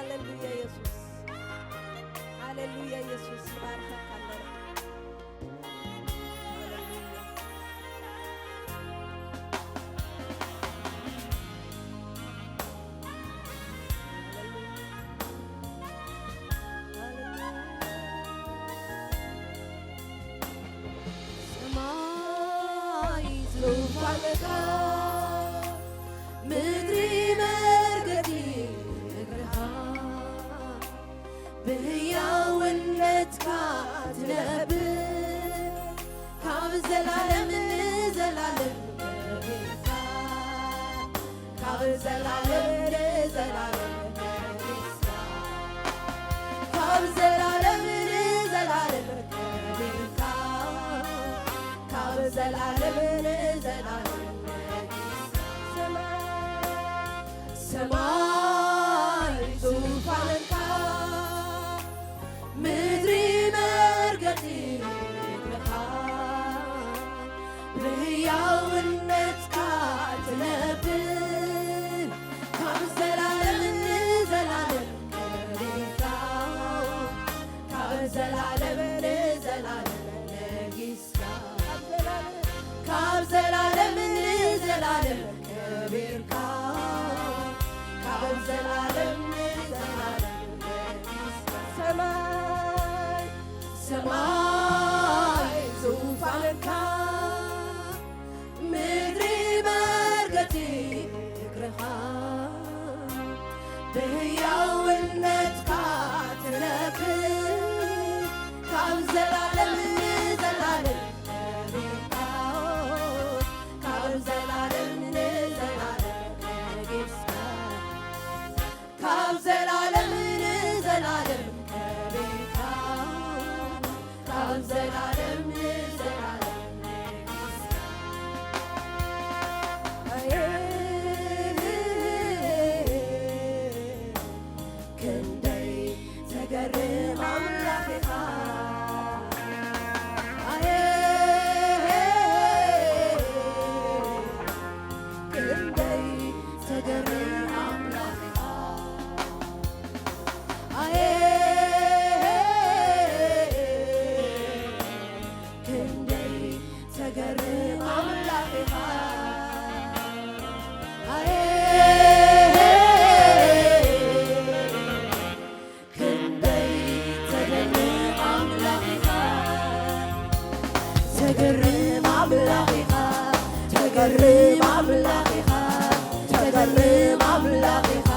ሃሌሉያ ኢየሱስ፣ ሃሌሉያ ኢየሱስ፣ ይባርኸካ ኣለና። ሰማይ ዙፋንካ፣ ምድሪ መርገጺ እግርኻ፣ ብህያውነትካ ትነብር፣ ካብ ዘላለም ንዘላለም ከቢርካ፣ ካብ ዘላለም ንዘላለም ከቢርካ፣ ካብ ዘላለም ንዘላለም ከቢርካ፣ ካብ ዘላለም ንዘላለም ነጊስካ። ሰማይ፣ ሰማይ ዙፋንካ፣ ምድሪ መርገጺ እግርኻ፣ ብህያውነትካ ትነብር፣ ካብ ዘላለም ንዘላለም ከቢርካ፣ ካብ ዘላለም ንዘላለም ነጊስካ፣ ካብ ዘላለም ንዘላለም ከቢርካ፣ ካብ ዘላለም ንዘላለም ነጊስካ። ሰማይ፣ ሰማይ ዙፋንካ፣ ምድሪ መርገጺ እግርኻ፣ ብህያውነትካ ትነብር፣ ካብ ዘላለም ንዘላለም ከቢርካ፣ ካብ ዘላለም ንዘላለም ነጊስካ፣ ካብ ዘላለም ንዘላለም ከቢርካ፣ ካብ ዘላለም ንዘላለም ነጊስካ። ክንደይ ተገርም ኣምላኽ ኢኻ። ኣየ፣ ክንደይ ተገርም ኣምላኽ ኢኻ። ኣየ፣ ክንደይ ተገርም ኣምላኽ ኢኻ። ኣየ፣ ክንደይ ተገርም ኣምላኽ ኢኻ። ተገርም ኣምላኽ ኢኻ። ተገርም ኣምላኽ ኢኻ። ተገርም ኣምላኽ ኢኻ።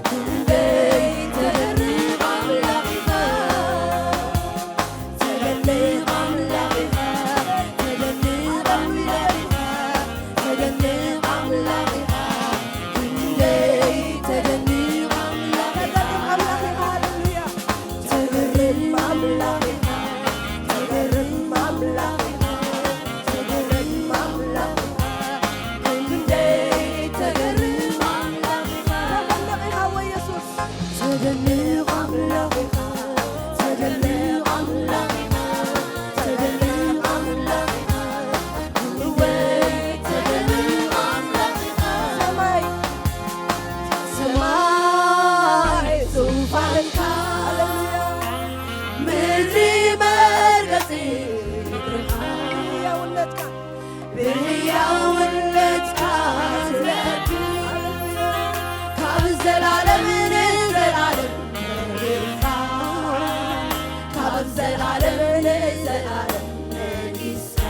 ክንደይ ተገርም ኣምላኽ ኢኻ። ተገርም ኣምላኽ ኢኻ። ተገርም ኣምላኽ ኢኻ። ተገርም ኣምላኽ ኢኻ። ክንደይ ተገርም ኣምላኽ ኢኻ። ተገርም ኣምላኽ ኢኻ። ሃሌሉያ። ተገርም ኣምላኽ ኢኻ። ተገርም ኣምላኽ ኢኻ። ተገርም ኣምላኽ ኢኻ። ክንደይ ተገርም ኣምላኽ ኢኻ። ተገርም ኢኻ ወይ የሱስ። ተገርም ኣምላኽ ኢኻ። ተገርም ኣምላኽ ኢኻ። ተገርም ኣምላኽ ኢኻ። ወይ ተገርም ኣምላኽ ኢኻ። ሰማይ ሰማይ ዙፋንካ፣ ምድሪ መርገጺ እግርኻ፣ ብህያውነትካ ትነብር፣ ካብ ዘላለም ንዘላለም ነጊስካ፣ ካብ ዘላለም ንዘላለም ነጊስካ።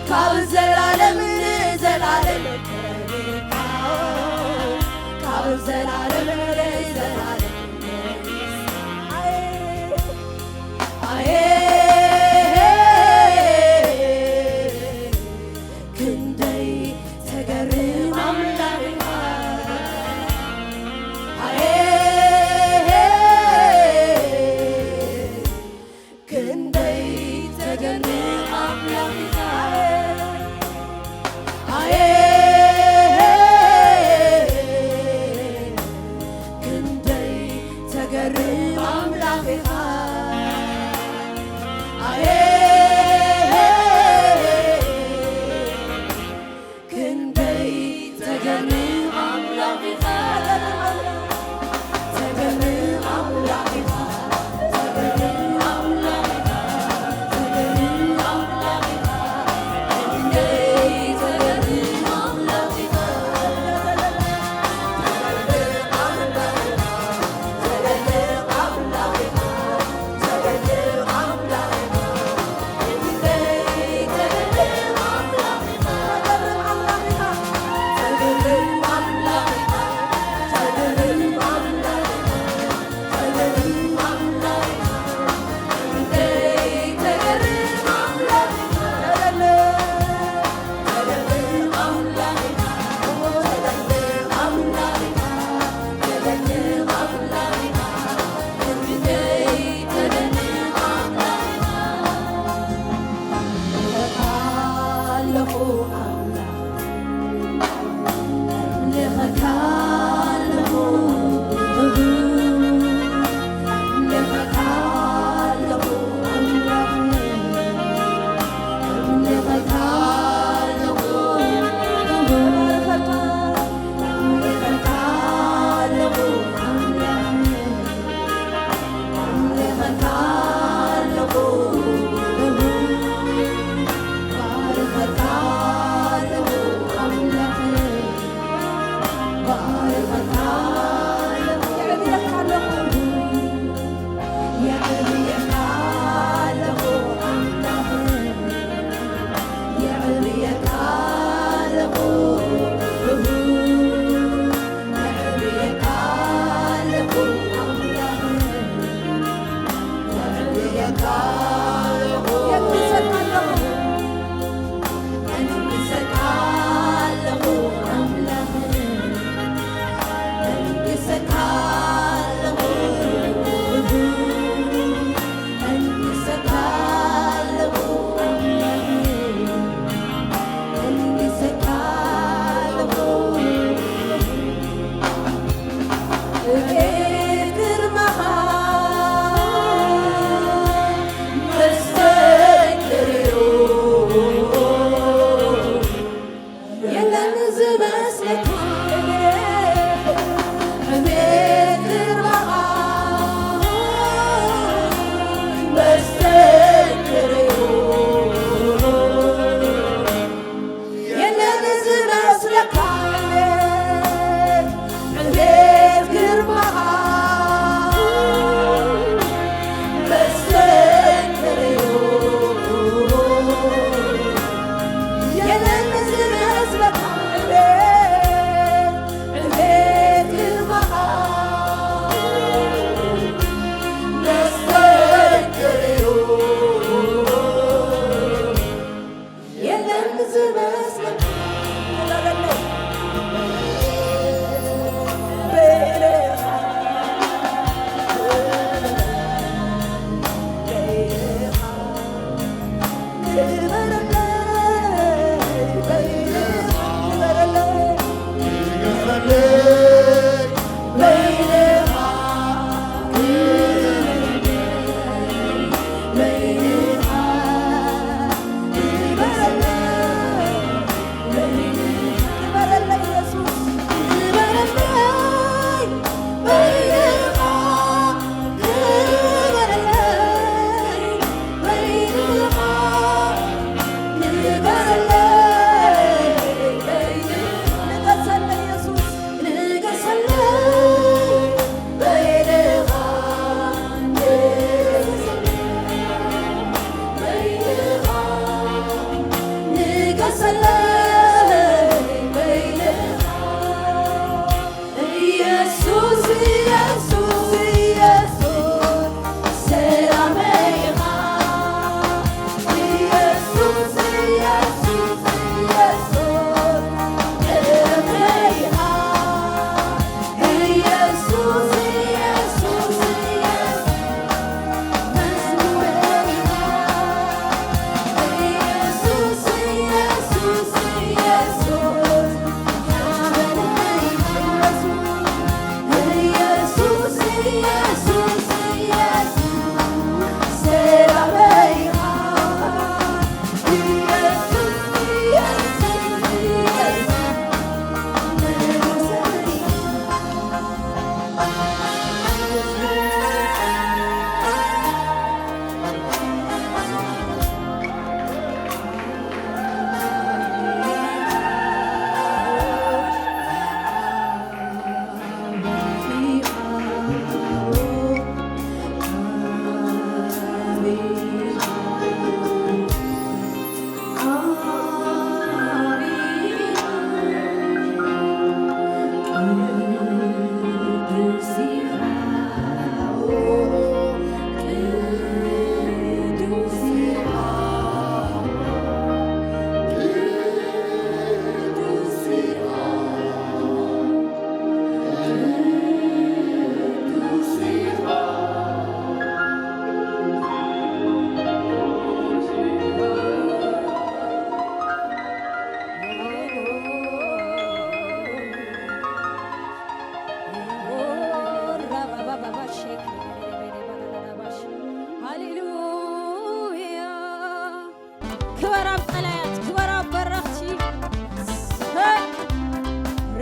ካብ ዘላለም ንዘላለም ከቢርካ፣ ካብ ዘላለም ንዘላለም ነጊስካ። ኣየ፣ ኣየ፣ ክንደይ ተገርም ኣምላኽ ኢኻ። ኣየ፣ ክንደይ ተገርም ኣምላኽ ኢኻ። ኣየ፣ ክንደይ ተገርም ኣምላኽ ኢኻ። ኣየ፣ ክንደይ ተገርም ኣምላኽ ኢኻ።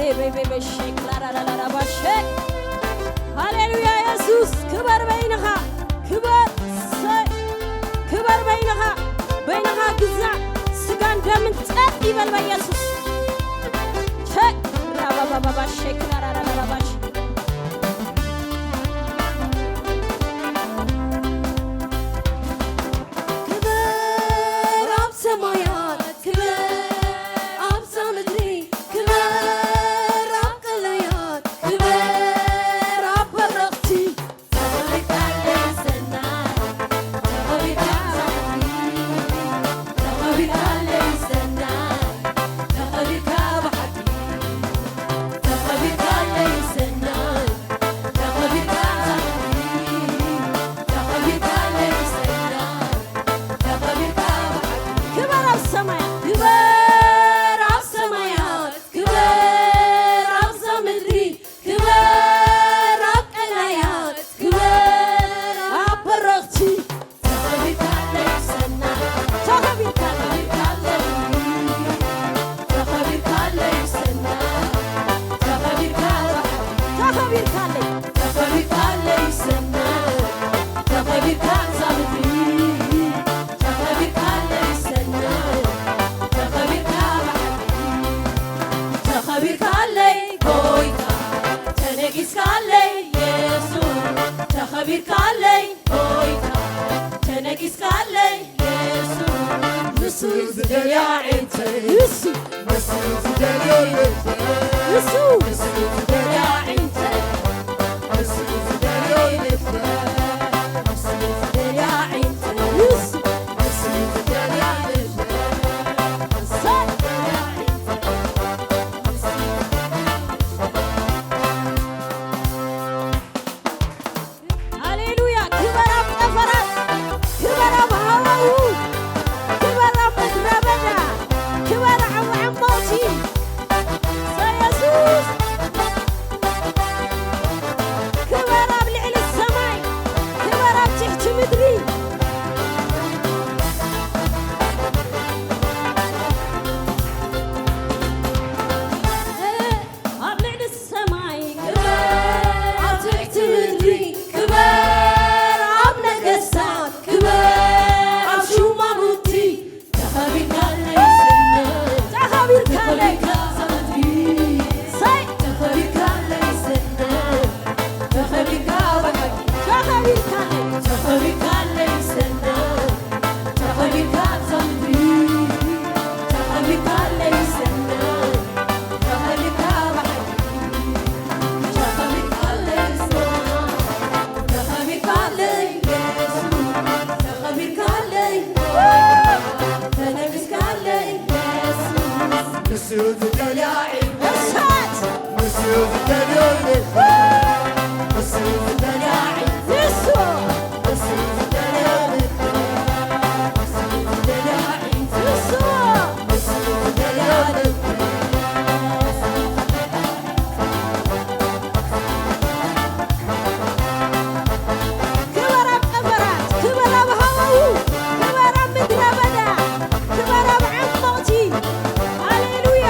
በይ፣ በይ፣ በይ፣ ሼክ፣ ላራራራራ፣ ባሼ። ሃሌሉያ፣ የሱስ፣ ክበር በይንኻ፣ ክበር፣ ሰ-፣ ክበር በይንኻ፣ በይንኻ ግዛእ፣ ስጋን ደምን ጸጥ ይበል በየሱስ። ሸ-፣ ራባባባባ፣ ሼክ፣ ላራራራራ፣ ባሼ። ክበር ኣብ ሰማያት፣ ክበር ኣብዛ ምድሪ፣ ክበር ኣብ ቀላያት፣ ክበር ኣብ በረኽቲ። ተኸቢርካለይ ሰናይ፣ ተኸቢርካ ኣብዛ ምድሪ፣ ተኸቢርካለይ ሰናይ፣ ተኸቢርካ ብሓቂ። ተኸቢርካለይ ሰናይ፣ ተኸቢርካ ኣብዛ ምድሪ፣ ተኸቢርካለይ ሰናይ፣ ተኸቢርካ ብሓቂ። ክበር ኣብ ሰማያት፣ ክበር ኣብ ሰማያት፣ ክበር ኣብዛ ምድሪ፣ ክበር ኣብ ቀላያት፣ ክበር ኣብ በረኽቲ። ተኸቢርካለይ ሰናይ፣ ተኸቢርካለይ፣ ተኸቢርካለይ ሰናይ፣ ተኸቢርካ ብሓቂ። ተኸቢርካለይ፣ ተኸቢርካለይ ሰናይ፣ ተኸቢርካ ኣብዛ ምድሪ፣ ተኸቢርካለይ ሰናይ፣ ተኸቢርካ ብሓቂ። ተኸቢርካለይ ጎይታ፣ ተነጊስካለይ የሱስ፣ ተኸቢርካለይ ጎይታ፣ ተነጊስካለይ የሱስ። ንሱ ዝደልያ ዒንተይ፣ ንሱ፣ ንሱ ዝደልዮ ልበይ፣ ንሱ፣ ንሱ ዝደልያ ዒንተይ፣ ንሱ ዝደልዮ ልበይ፣ ንሱ ዝደልያ ዒንተይ፣ ንሱ፣ ንሱ ዝደልያ ልበይ፣ ንሱ ዝደልያ ዒንተይ። ሃሌሉያ! ክበር ኣብ ጠፈራት፣ ክበር ኣብ ሃዋህው፣ ክበር ኣብ ምድረ በዳ፣ ክበር ኣብ ዓሞቕቲ። ሰ-፣ የሱስ! ክበር ኣብ ልዕሊ ሰማይ፣ ክበር ኣብ ትሕቲ ምድሪ። ኣብ ልዕሊ ሰማይ ክበር፣ ኣብ ትሕቲ ምድሪ ክበር፣ ኣብ ነገስታት ክበር፣ ኣብ ሹማምንቲ ተኸቢርካለይ ሰናይ፣ ተኸቢርካለይ። ተኸቢርካ ኣብዛ ምድሪ፣ ሰይ። ተኸቢርካለይ ሰናይ፣ ተኸቢርካ ብሓቂ፣ ተኸቢርካለይ። ተኸቢርካለይ ሰናይ፣ ተኸቢርካ ኣብዛ ምድሪ፣ ተኸቢርካለይ ሰናይ፣ ተኸቢርካ ብሓቂ፣ ተኸቢርካለይ ሰናይ፣ ተኸቢርካለይ የሱስ፣ ተኸቢርካለይ፣ ተነጊስካለይ የሱስ። ንሱ ዝደልያ ዒንተይ፣ እሳት! ንሱ ዝደልዮ ልበይ፣ ንሱ ዝደልያ ዒንተይ፣ ንሱ! ንሱ ዝደልያ ልበይ፣ ንሱ ዝደልያ ዒንተይ፣ ንሱ! ንሱ ዝደልያ ልበይ። ክበር ኣብ ጠፈራት፣ ክበር ኣብ ሃዋህው፣ ክበር ኣብ ምድረ በዳ፣ ክበር ኣብ ዓሞቕቲ። ሃሌሉያ!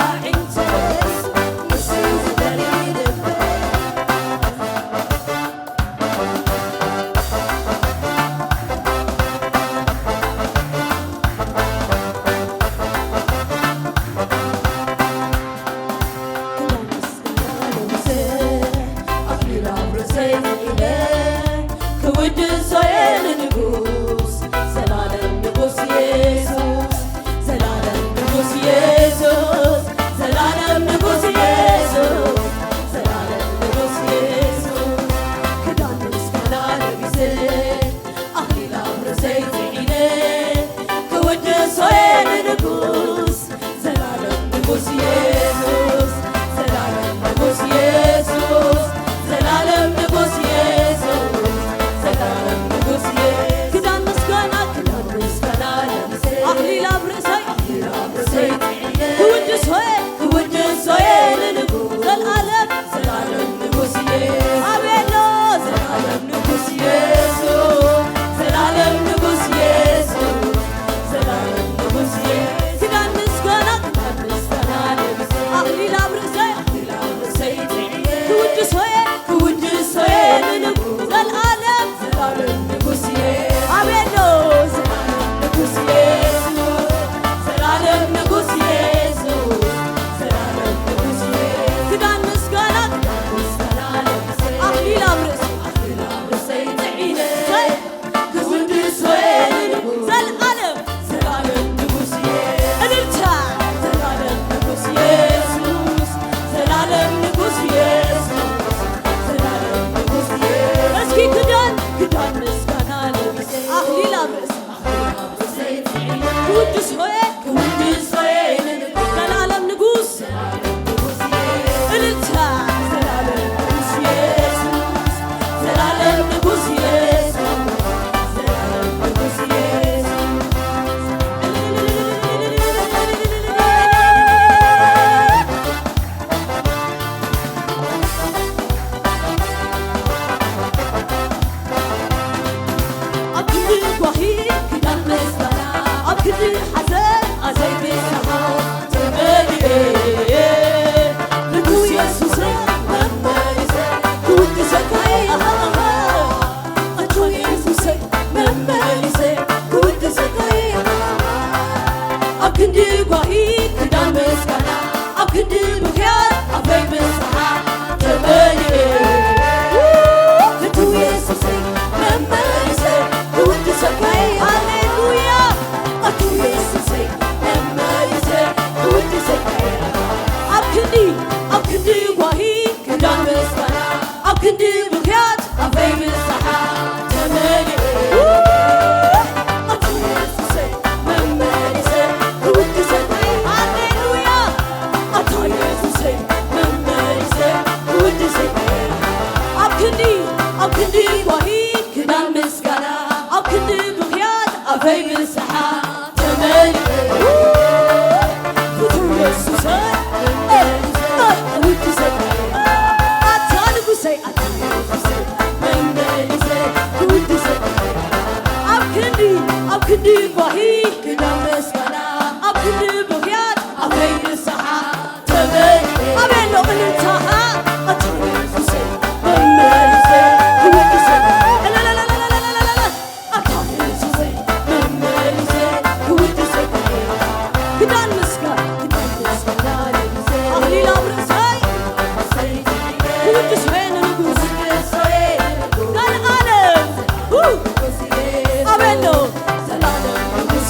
ኣዒንተይስ ንሱ ዝደሊ ልበይ። ክዳን ምስጋና ለቢሰ፣ ኣኽሊል ኣብ ርእሰይ ስኢነ፣ ክውድሶ እየ ንንጉስ፣ ዘላለም ንጉስ የሱስ፣ ዘላለም ንጉስ የሱስ፣ ዘላለም ንጉስ የሱስ፣ ዘላለም ንጉስ የሱስ። ክዳን ምስጋና ለቢሰ፣ ኣኽሊል ኣብ ርእሰይ ጽዒነ፣ ክውድሶ እየ ንንጉስ፣ ዘላለም ንጉስ የሱስ፣ ዘላለም ንጉስ የሱስ፣ ዘላለም ንጉስ የሱስ፣ ዘላለም ንጉስ የሱስ። ክዳን ምስጋና፣ ክዳን ምስጋና ለቢሰ፣ ኣኽሊል ኣብ ርእሰይ፣ ኣኽሊል ኣብ ርእሰይ ጽዒነ፣ ክውድሶ እየ፣ ክውድሶ እየ ንንጉስ፣ ዘላለም፣ ዘላለም ንጉስ የሱስ። ኣቤሎ፣ ዘላለም ንጉስ የሱስ፣ ዘላለም ንጉስ የሱስ፣ ዘላለም ንጉስ የሱስ። ክዳን ምስጋና፣ ክዳን ምስጋና ለቢሰ፣ ኣኽሊል ኣብ ርእሰይ፣ ኣኽሊል ኣብ ርእሰይ ጽዒነ፣ ክውድሶ እየ፣ ክውድሶ እየ ንንጉስ፣ ዘላለም፣ ዘላለም ንጉስ የሱስ። ኣቤሎ፣ ዘላለም ንጉስ የሱስ፣ ዘላለም ንጉስ የሱስ፣ ዘላለም ንጉስ የሱስ። ክዳን ምስጋና፣ ክዳን ምስጋና ለቢሰ፣ ኣኽሊል ኣብ ርእሰይ፣ ኣኽሊል ኣብ ርእሰይ ጽዒነ፣ ክውድሶ እየ ንንጉስ፣ ዘላለም፣ ዘላለም ንጉስ የሱስ። እልልታ። ዘላለም ንጉስ የሱስ፣ ዘላለም ንጉስ የሱስ፣ ዘላለም ንጉስ የሱስ። እስኪ ክዳን፣ ክዳን ምስጋና ለቢሰ፣ ኣኽሊል ኣብ ርእሲ፣ ኣኽሊል ኣብ ርእሰይ ጽዒነ፣ ክውድሶ እየ፣ ክውድሶ እየ ንንጉስ፣ ዘላለም ንጉስ። እልልታ። ዘላለም ንጉስ የሱስ፣ ዘላለም ንጉስ የሱስ፣ ዘላለም ንጉስ የሱስ። ኣብ ክንዲ ጓሂ ክዳን ምስጋና፣ ኣብ ክንዲ ሓዘን ኣዘይ ብዝሓ ተመሊኤ፣ ንጉስ የሱሰይ መመሊሰ ክውድሰካ እየ። ኣታ የሱሰይ መመሊሰ ክውድሰካ እየ። ኣብ ክንዲ ጓሂ ክዳን ምስጋና፣ ኣብ ክንዲ ብኽያት ኣፈይ ብዝሓ ተመሊኤ፣ ፍቱው የሱሰይ መመሊሰ ክውድሰካ እየ። ሃሌሉያ። ኣታ የሱሰይ መመሊሰ ክውድሰካ እየ። ኣብ ክንዲ፣ ኣብ ክንዲ ጓሂ ክዳን ምስጋና፣ ኣብ ክንዲ ብኽያት ኣፈይ ብዝሓ ተመሊኤ፣ ኣታ የሱሰይ መመሊሰ ክውድሰካ እየ። ሃሌሉያ። ኣታ የሱሰይ መመሊሰ ክውድሰካ እየ። ኣብ ክንዲ፣ ኣብ ክንዲ ጓሂ ክዳን ምስጋና፣ ኣብ ክንዲ ብኽያት ኣፈይ ብዝሓ ተመሊኤ፣ ፍቱው የሱሰይ፣ ክውድሰካ እየ። ኣታ ንጉሰይ፣ ኣታ ንጉሰይ፣ መመሊሰ ክውድሰካ እየ። ኣብ ክንዲ፣ ኣብ ክንዲ ጓሂ ክዳን ምስጋና፣ ኣብ ክንዲ ብኽያት ኣፈይ ብዝሓ ተመሊኤ። ኣቤት ኣሎ እልልታኻ። ኣታ የሱሰይ፣ መመሊሰ ክውድሰካ። እለለለለለለለለ። ኣታ የሱሰይ፣ መመሊሰ ክውድሰካ። ክዳን ምስጋና፣ ክዳን ምስጋና ለቢሰ፣ ኣኽሊል ኣብ ርእሰይ፣ ክውድስ በየ ንንጉስ፣ ዘልኣለም። ው! ኣቤት ኣሎ። ዘላለም ንጉስ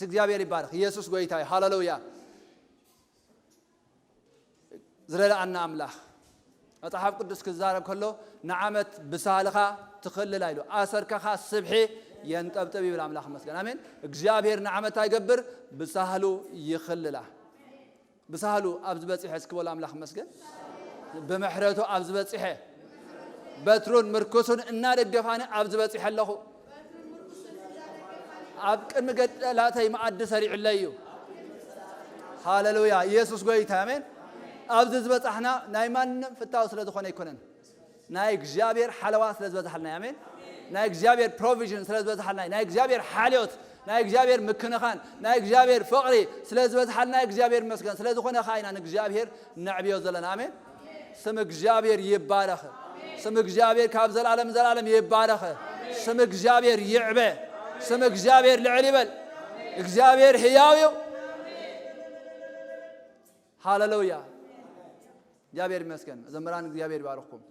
እግዚኣብሔር ይባረኽ። ኢየሱስ ጎይታ እዩ። ሃሌሉያ። ዝረዳኣና ኣምላኽ። መጽሓፍ ቅዱስ ክዛረብ ከሎ ንዓመት ብሳህልኻ ትኽልላ ኢሉ፣ ኣሰርከኻ ስብሒ የንጠብጥብ ይብል ኣምላኽ ይመስገን። ኣሜን። እግዚኣብሔር ንዓመት ኣይገብር፣ ብሳህሉ ይኽልላ። ብሳህሉ ኣብ ዝበጽሐ እስኪ በሉ ኣምላኽ ይመስገን። ብምሕረቱ ኣብ ዝበጽሐ፣ በትሩን ምርኩሱን እናደገፋኒ ኣብ ዝበጽሐ ኣለኹ። ኣብ ቅድሚ ገጠላተይ መኣዲ ሰሪዑለይ እዩ። ሃሌሉያ። ኢየሱስ ጎይታ። ኣሜን። ኣብዚ ዝበጻሕና ናይ ማንም ፍታው ስለ ዝኾነ ኣይኮነን። ናይ እግዚኣብሔር ሓለዋ ስለ ዝበዝሓልና። ኣሜን። ናይ እግዚኣብሔር ፕሮቪዥን ስለ ዝበዝሓልና፣ ናይ እግዚኣብሔር ሓልዮት፣ ናይ እግዚኣብሔር ምክንኻን፣ ናይ እግዚኣብሔር ፍቕሪ ስለ ዝበዝሓልና እግዚኣብሔር ይመስገን። ስለ ዝኾነ ኸዓ ኢና ንእግዚኣብሔር ነዕብዮ ዘለና። ኣሜን። ስም እግዚኣብሔር ይባረኽ። ስም እግዚኣብሔር ካብ ዘላለም ዘላለም ይባረኽ። ስም እግዚኣብሔር ይዕበ። ስም እግዚኣብሔር ልዕል ይበል። እግዚኣብሔር ህያው እዩ። ሃሌሉያ። እግዚኣብሔር ይመስገን። መዘምራን እግዚኣብሔር ይባርኽኩም።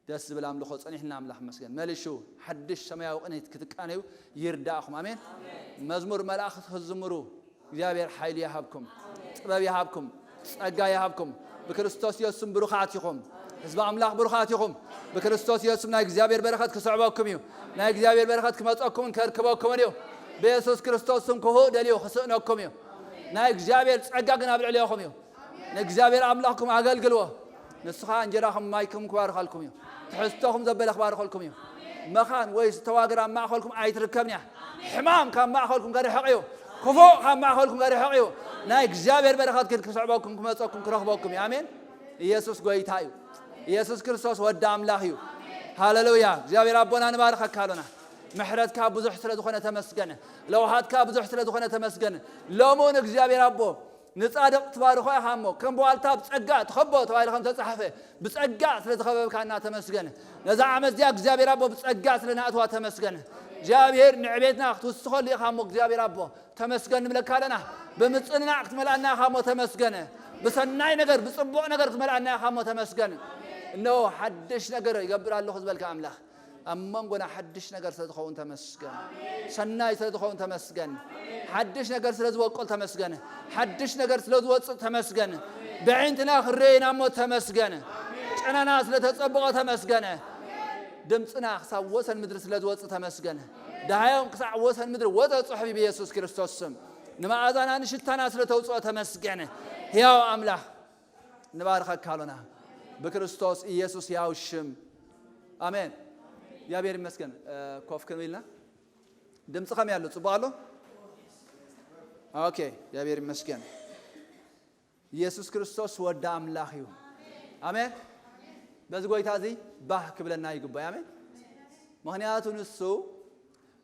ደስ ዝብል ኣምልኾ ጸኒሕና ኣምላኽ ይመስገን። መሊሹ ሓድሽ ሰማያዊ ቅኔት ክትቃነዩ ይርዳእኹም። ኣሜን። መዝሙር መላእኽት ክትዝምሩ እግዚኣብሔር ሓይሊ ይሃብኩም፣ ጥበብ ይሃብኩም፣ ጸጋ ይሃብኩም። ብክርስቶስ የሱስም ብሩኻት ኢኹም። ህዝቢ ኣምላኽ ብሩኻት ኢኹም። ብክርስቶስ የሱስም ናይ እግዚኣብሔር በረኸት ክስዕበኩም እዩ። ናይ እግዚኣብሔር በረኸት ክመጸኩምን ከርክበኩምን እዩ። ብየሱስ ክርስቶስ ስም ክፉእ ደልዩ ክስእነኩም እዩ። ናይ እግዚኣብሔር ጸጋ ግን ኣብ ልዕሌኹም እዩ። ንእግዚኣብሔር ኣምላኽኩም ኣገልግልዎ። ንሱ ኸኣ እንጀራኹም ማይኩም ክባርኸልኩም እዩ። ትሕዝቶኹም ዘበለ ክባርኸልኩም እዩ። መኻን ወይ ዝተዋግር ኣብ ማእኸልኩም ኣይትርከብን እያ። ሕማም ካብ ማእኸልኩም ከርሕቕ እዩ። ክፉእ ካብ ማእኸልኩም ከርሕቕ እዩ። ናይ እግዚኣብሔር በረኸት ግን ክስዕበኩም፣ ክመጸኩም፣ ክረኽበኩም እዩ። ኣሜን። ኢየሱስ ጎይታ እዩ። ኢየሱስ ክርስቶስ ወዲ ኣምላኽ እዩ። ሃሌሉያ። እግዚኣብሔር ኣቦና ንባርኸካ ኣሎና። ምሕረትካ ብዙሕ ስለ ዝኾነ ተመስገን። ለውሃትካ ብዙሕ ስለ ዝኾነ ተመስገን። ሎሙን እግዚኣብሔር ኣቦ ንጻድቕ ትባርኾ ኢኻ እሞ፣ ከም ብዋልታ ብጸጋ ትኸቦ ተባሂሉ ከም ተጻሕፈ፣ ብጸጋ ስለ ዝኸበብካና ተመስገን። ነዛ ዓመት እዚኣ እግዚኣብሔር ኣቦ ብጸጋ ስለ ናእትዋ ተመስገን። እግዚኣብሔር ንዕቤትና ክትውስኸሉ ኢኻ እሞ፣ እግዚኣብሔር ኣቦ ተመስገን ንብለካ ኣለና። ብምጽንናዕ ክትመልኣና ኢኻ እሞ ተመስገን። ብሰናይ ነገር፣ ብጽቡቕ ነገር ክትመልኣና ኢኻ እሞ ተመስገን። እነሆ ሓድሽ ነገር ይገብር ኣለኹ ዝበልካ ኣምላኽ፣ ኣብ መንጎና ሓድሽ ነገር ስለ ዝኸውን ተመስገን። ሰናይ ስለ ዝኸውን ተመስገን። ሓድሽ ነገር ስለ ዝበቁል ተመስገን። ሓድሽ ነገር ስለ ዝወጽእ ተመስገን። ብዕንትና ክንርእዮ ኢና እሞ ተመስገን። ጨናና ስለ ተጸብቐ ተመስገን። ድምፅና ክሳብ ወሰን ምድሪ ስለ ዝወጽእ ተመስገን። ደሃዮም ክሳዕ ወሰን ምድሪ ወጸ ጽሑፍ ብኢየሱስ ክርስቶስ ስም። ንመኣዛና ንሽታና ስለ ተውፅኦ ተመስገን። ሕያው ኣምላኽ ንባርኸካ ኣሎና ብክርስቶስ ኢየሱስ ሕያው ሽም። ኣሜን። እግዚኣብሔር ይመስገን። እ፣ ኮፍ ክንብል ኢልና። ድምፂ ከመይ ኣሎ? ፅቡቕ ኣሎ? ኦኬ፣ እግዚኣብሔር ይመስገን። ኢየሱስ ክርስቶስ ወዲ ኣምላኽ እዩ። ኣሜን። በዚ ጎይታ እዚ ባህ ክብለና ይግባእ። ኣሜን። ምኽንያቱ ንሱ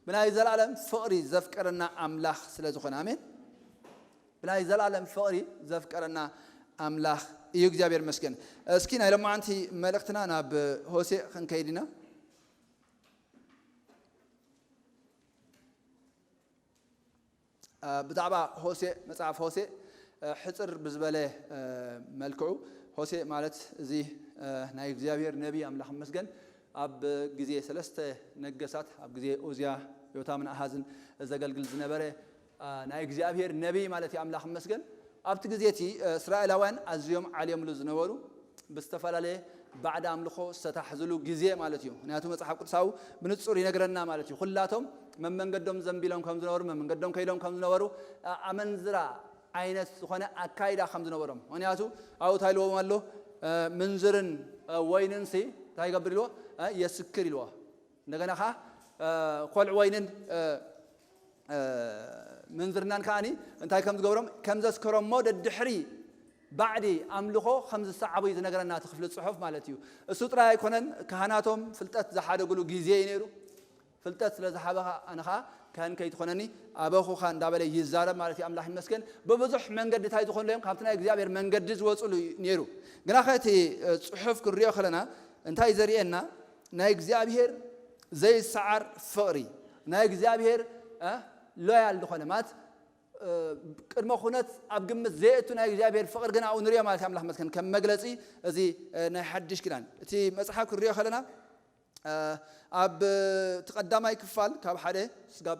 ብናይ ዘላለም ፍቕሪ ዘፍቀረና ኣምላኽ ስለ ዝኾነ። ኣሜን። ብናይ ዘላለም ፍቕሪ ዘፍቀረና ኣምላኽ እዩ። እግዚኣብሔር ይመስገን። እስኪ ናይ ሎማዓንቲ መልእኽትና ናብ ሆሴዕ ክንከይድ ኢና። እ፣ ብዛዕባ ሆሴዕ፣ መጽሓፍ ሆሴዕ፣ እ፣ ሕጽር ብዝበለ፣ እ፣ መልክዑ፣ ሆሴዕ ማለት እዚ፣ እ፣ ናይ እግዚኣብሔር ነቢይ፣ ኣምላኽ ይመስገን፣ ኣብ ግዜ ሰለስተ ነገሳት፣ ኣብ ግዜ ኡዝያ፣ ዮታምን ኣሃዝን ዘገልግል ዝነበረ፣ እ፣ ናይ እግዚኣብሔር ነቢይ ማለት እዩ፣ ኣምላኽ ይመስገን። ኣብቲ ግዜ እቲ፣ እ፣ እስራኤላውያን ኣዝዮም ዓልዮምሉ ዝነበሩ፣ ብዝተፈላለየ ባዕዲ ኣምልኾ ዝተታሕዝሉ ግዜ ማለት እዩ። ምኽንያቱ መጽሓፍ ቅዱሳዊ ብንጹር ይነግረና ማለት እዩ። ኩላቶም መመንገዶም ዘንቢሎም ከም ዝነበሩ፣ መመንገዶም ከይዶም ከም ዝነበሩ፣ ኣ-፣ ኣመንዝራ ዓይነት ዝኾነ ኣካይዳ ከም ዝነበሮም። ምኽንያቱ ኣብኡ እንታይ ኢልዎም ኣሎ? እ፣ ምንዝርን፣ እ፣ ወይንን ሲ እንታይ ይገብር ኢልዎ? እ፣ የስክር ኢልዎ። እንደገና ኸዓ፣ እ፣ ኮልዕ ወይንን፣ እ፣ እ፣ ምንዝርናን ከዓኒ እንታይ ከም ዝገብሮም፣ ከም ዘስከሮሞ ደድሕሪ ባዕዲ ኣምልኾ ከም ዝሰዓቡ እዩ ዝነግረና እቲ ክፍሊ ጽሑፍ ማለት እዩ። እሱ ጥራይ ኣይኮነን፣ ካህናቶም ፍልጠት ዝሓደግሉ ግዜ እዩ ነይሩ። ፍልጠት ስለ ዝሃበኻ ኣነ ኸዓ ካህን ከይትኾነኒ ኣበኹኻ እንዳበለ ይዛረብ ማለት እዩ። ኣምላኽ ይመስገን። ብብዙሕ መንገዲ እንታይ ዝኾንሉ እዮም? ካብቲ ናይ እግዚኣብሔር መንገዲ ዝወፅሉ እዩ ነይሩ። ግና ኸ እቲ፣ እ፣ ጽሑፍ ክንሪኦ ከለና እንታይ ዘርእየና? ናይ እግዚኣብሔር ዘይሰዓር ፍቕሪ፣ ናይ እግዚኣብሔር፣ እ፣ ሎያል ዝኾነ ማለት፣ እ፣ ቅድመ ኩነት ኣብ ግምት ዘየእቱ ናይ እግዚኣብሔር ፍቕሪ ግን ኣብኡ ንሪኦ ማለት እዩ። ኣምላኽ መስገን ከም መግለጺ እዚ፣ እ፣ ናይ ሓድሽ ኪዳን እቲ መጽሓፍ ክንሪኦ ከለና፣ እ፣ ኣብ እቲ ቀዳማይ ክፋል ካብ ሓደ ስጋብ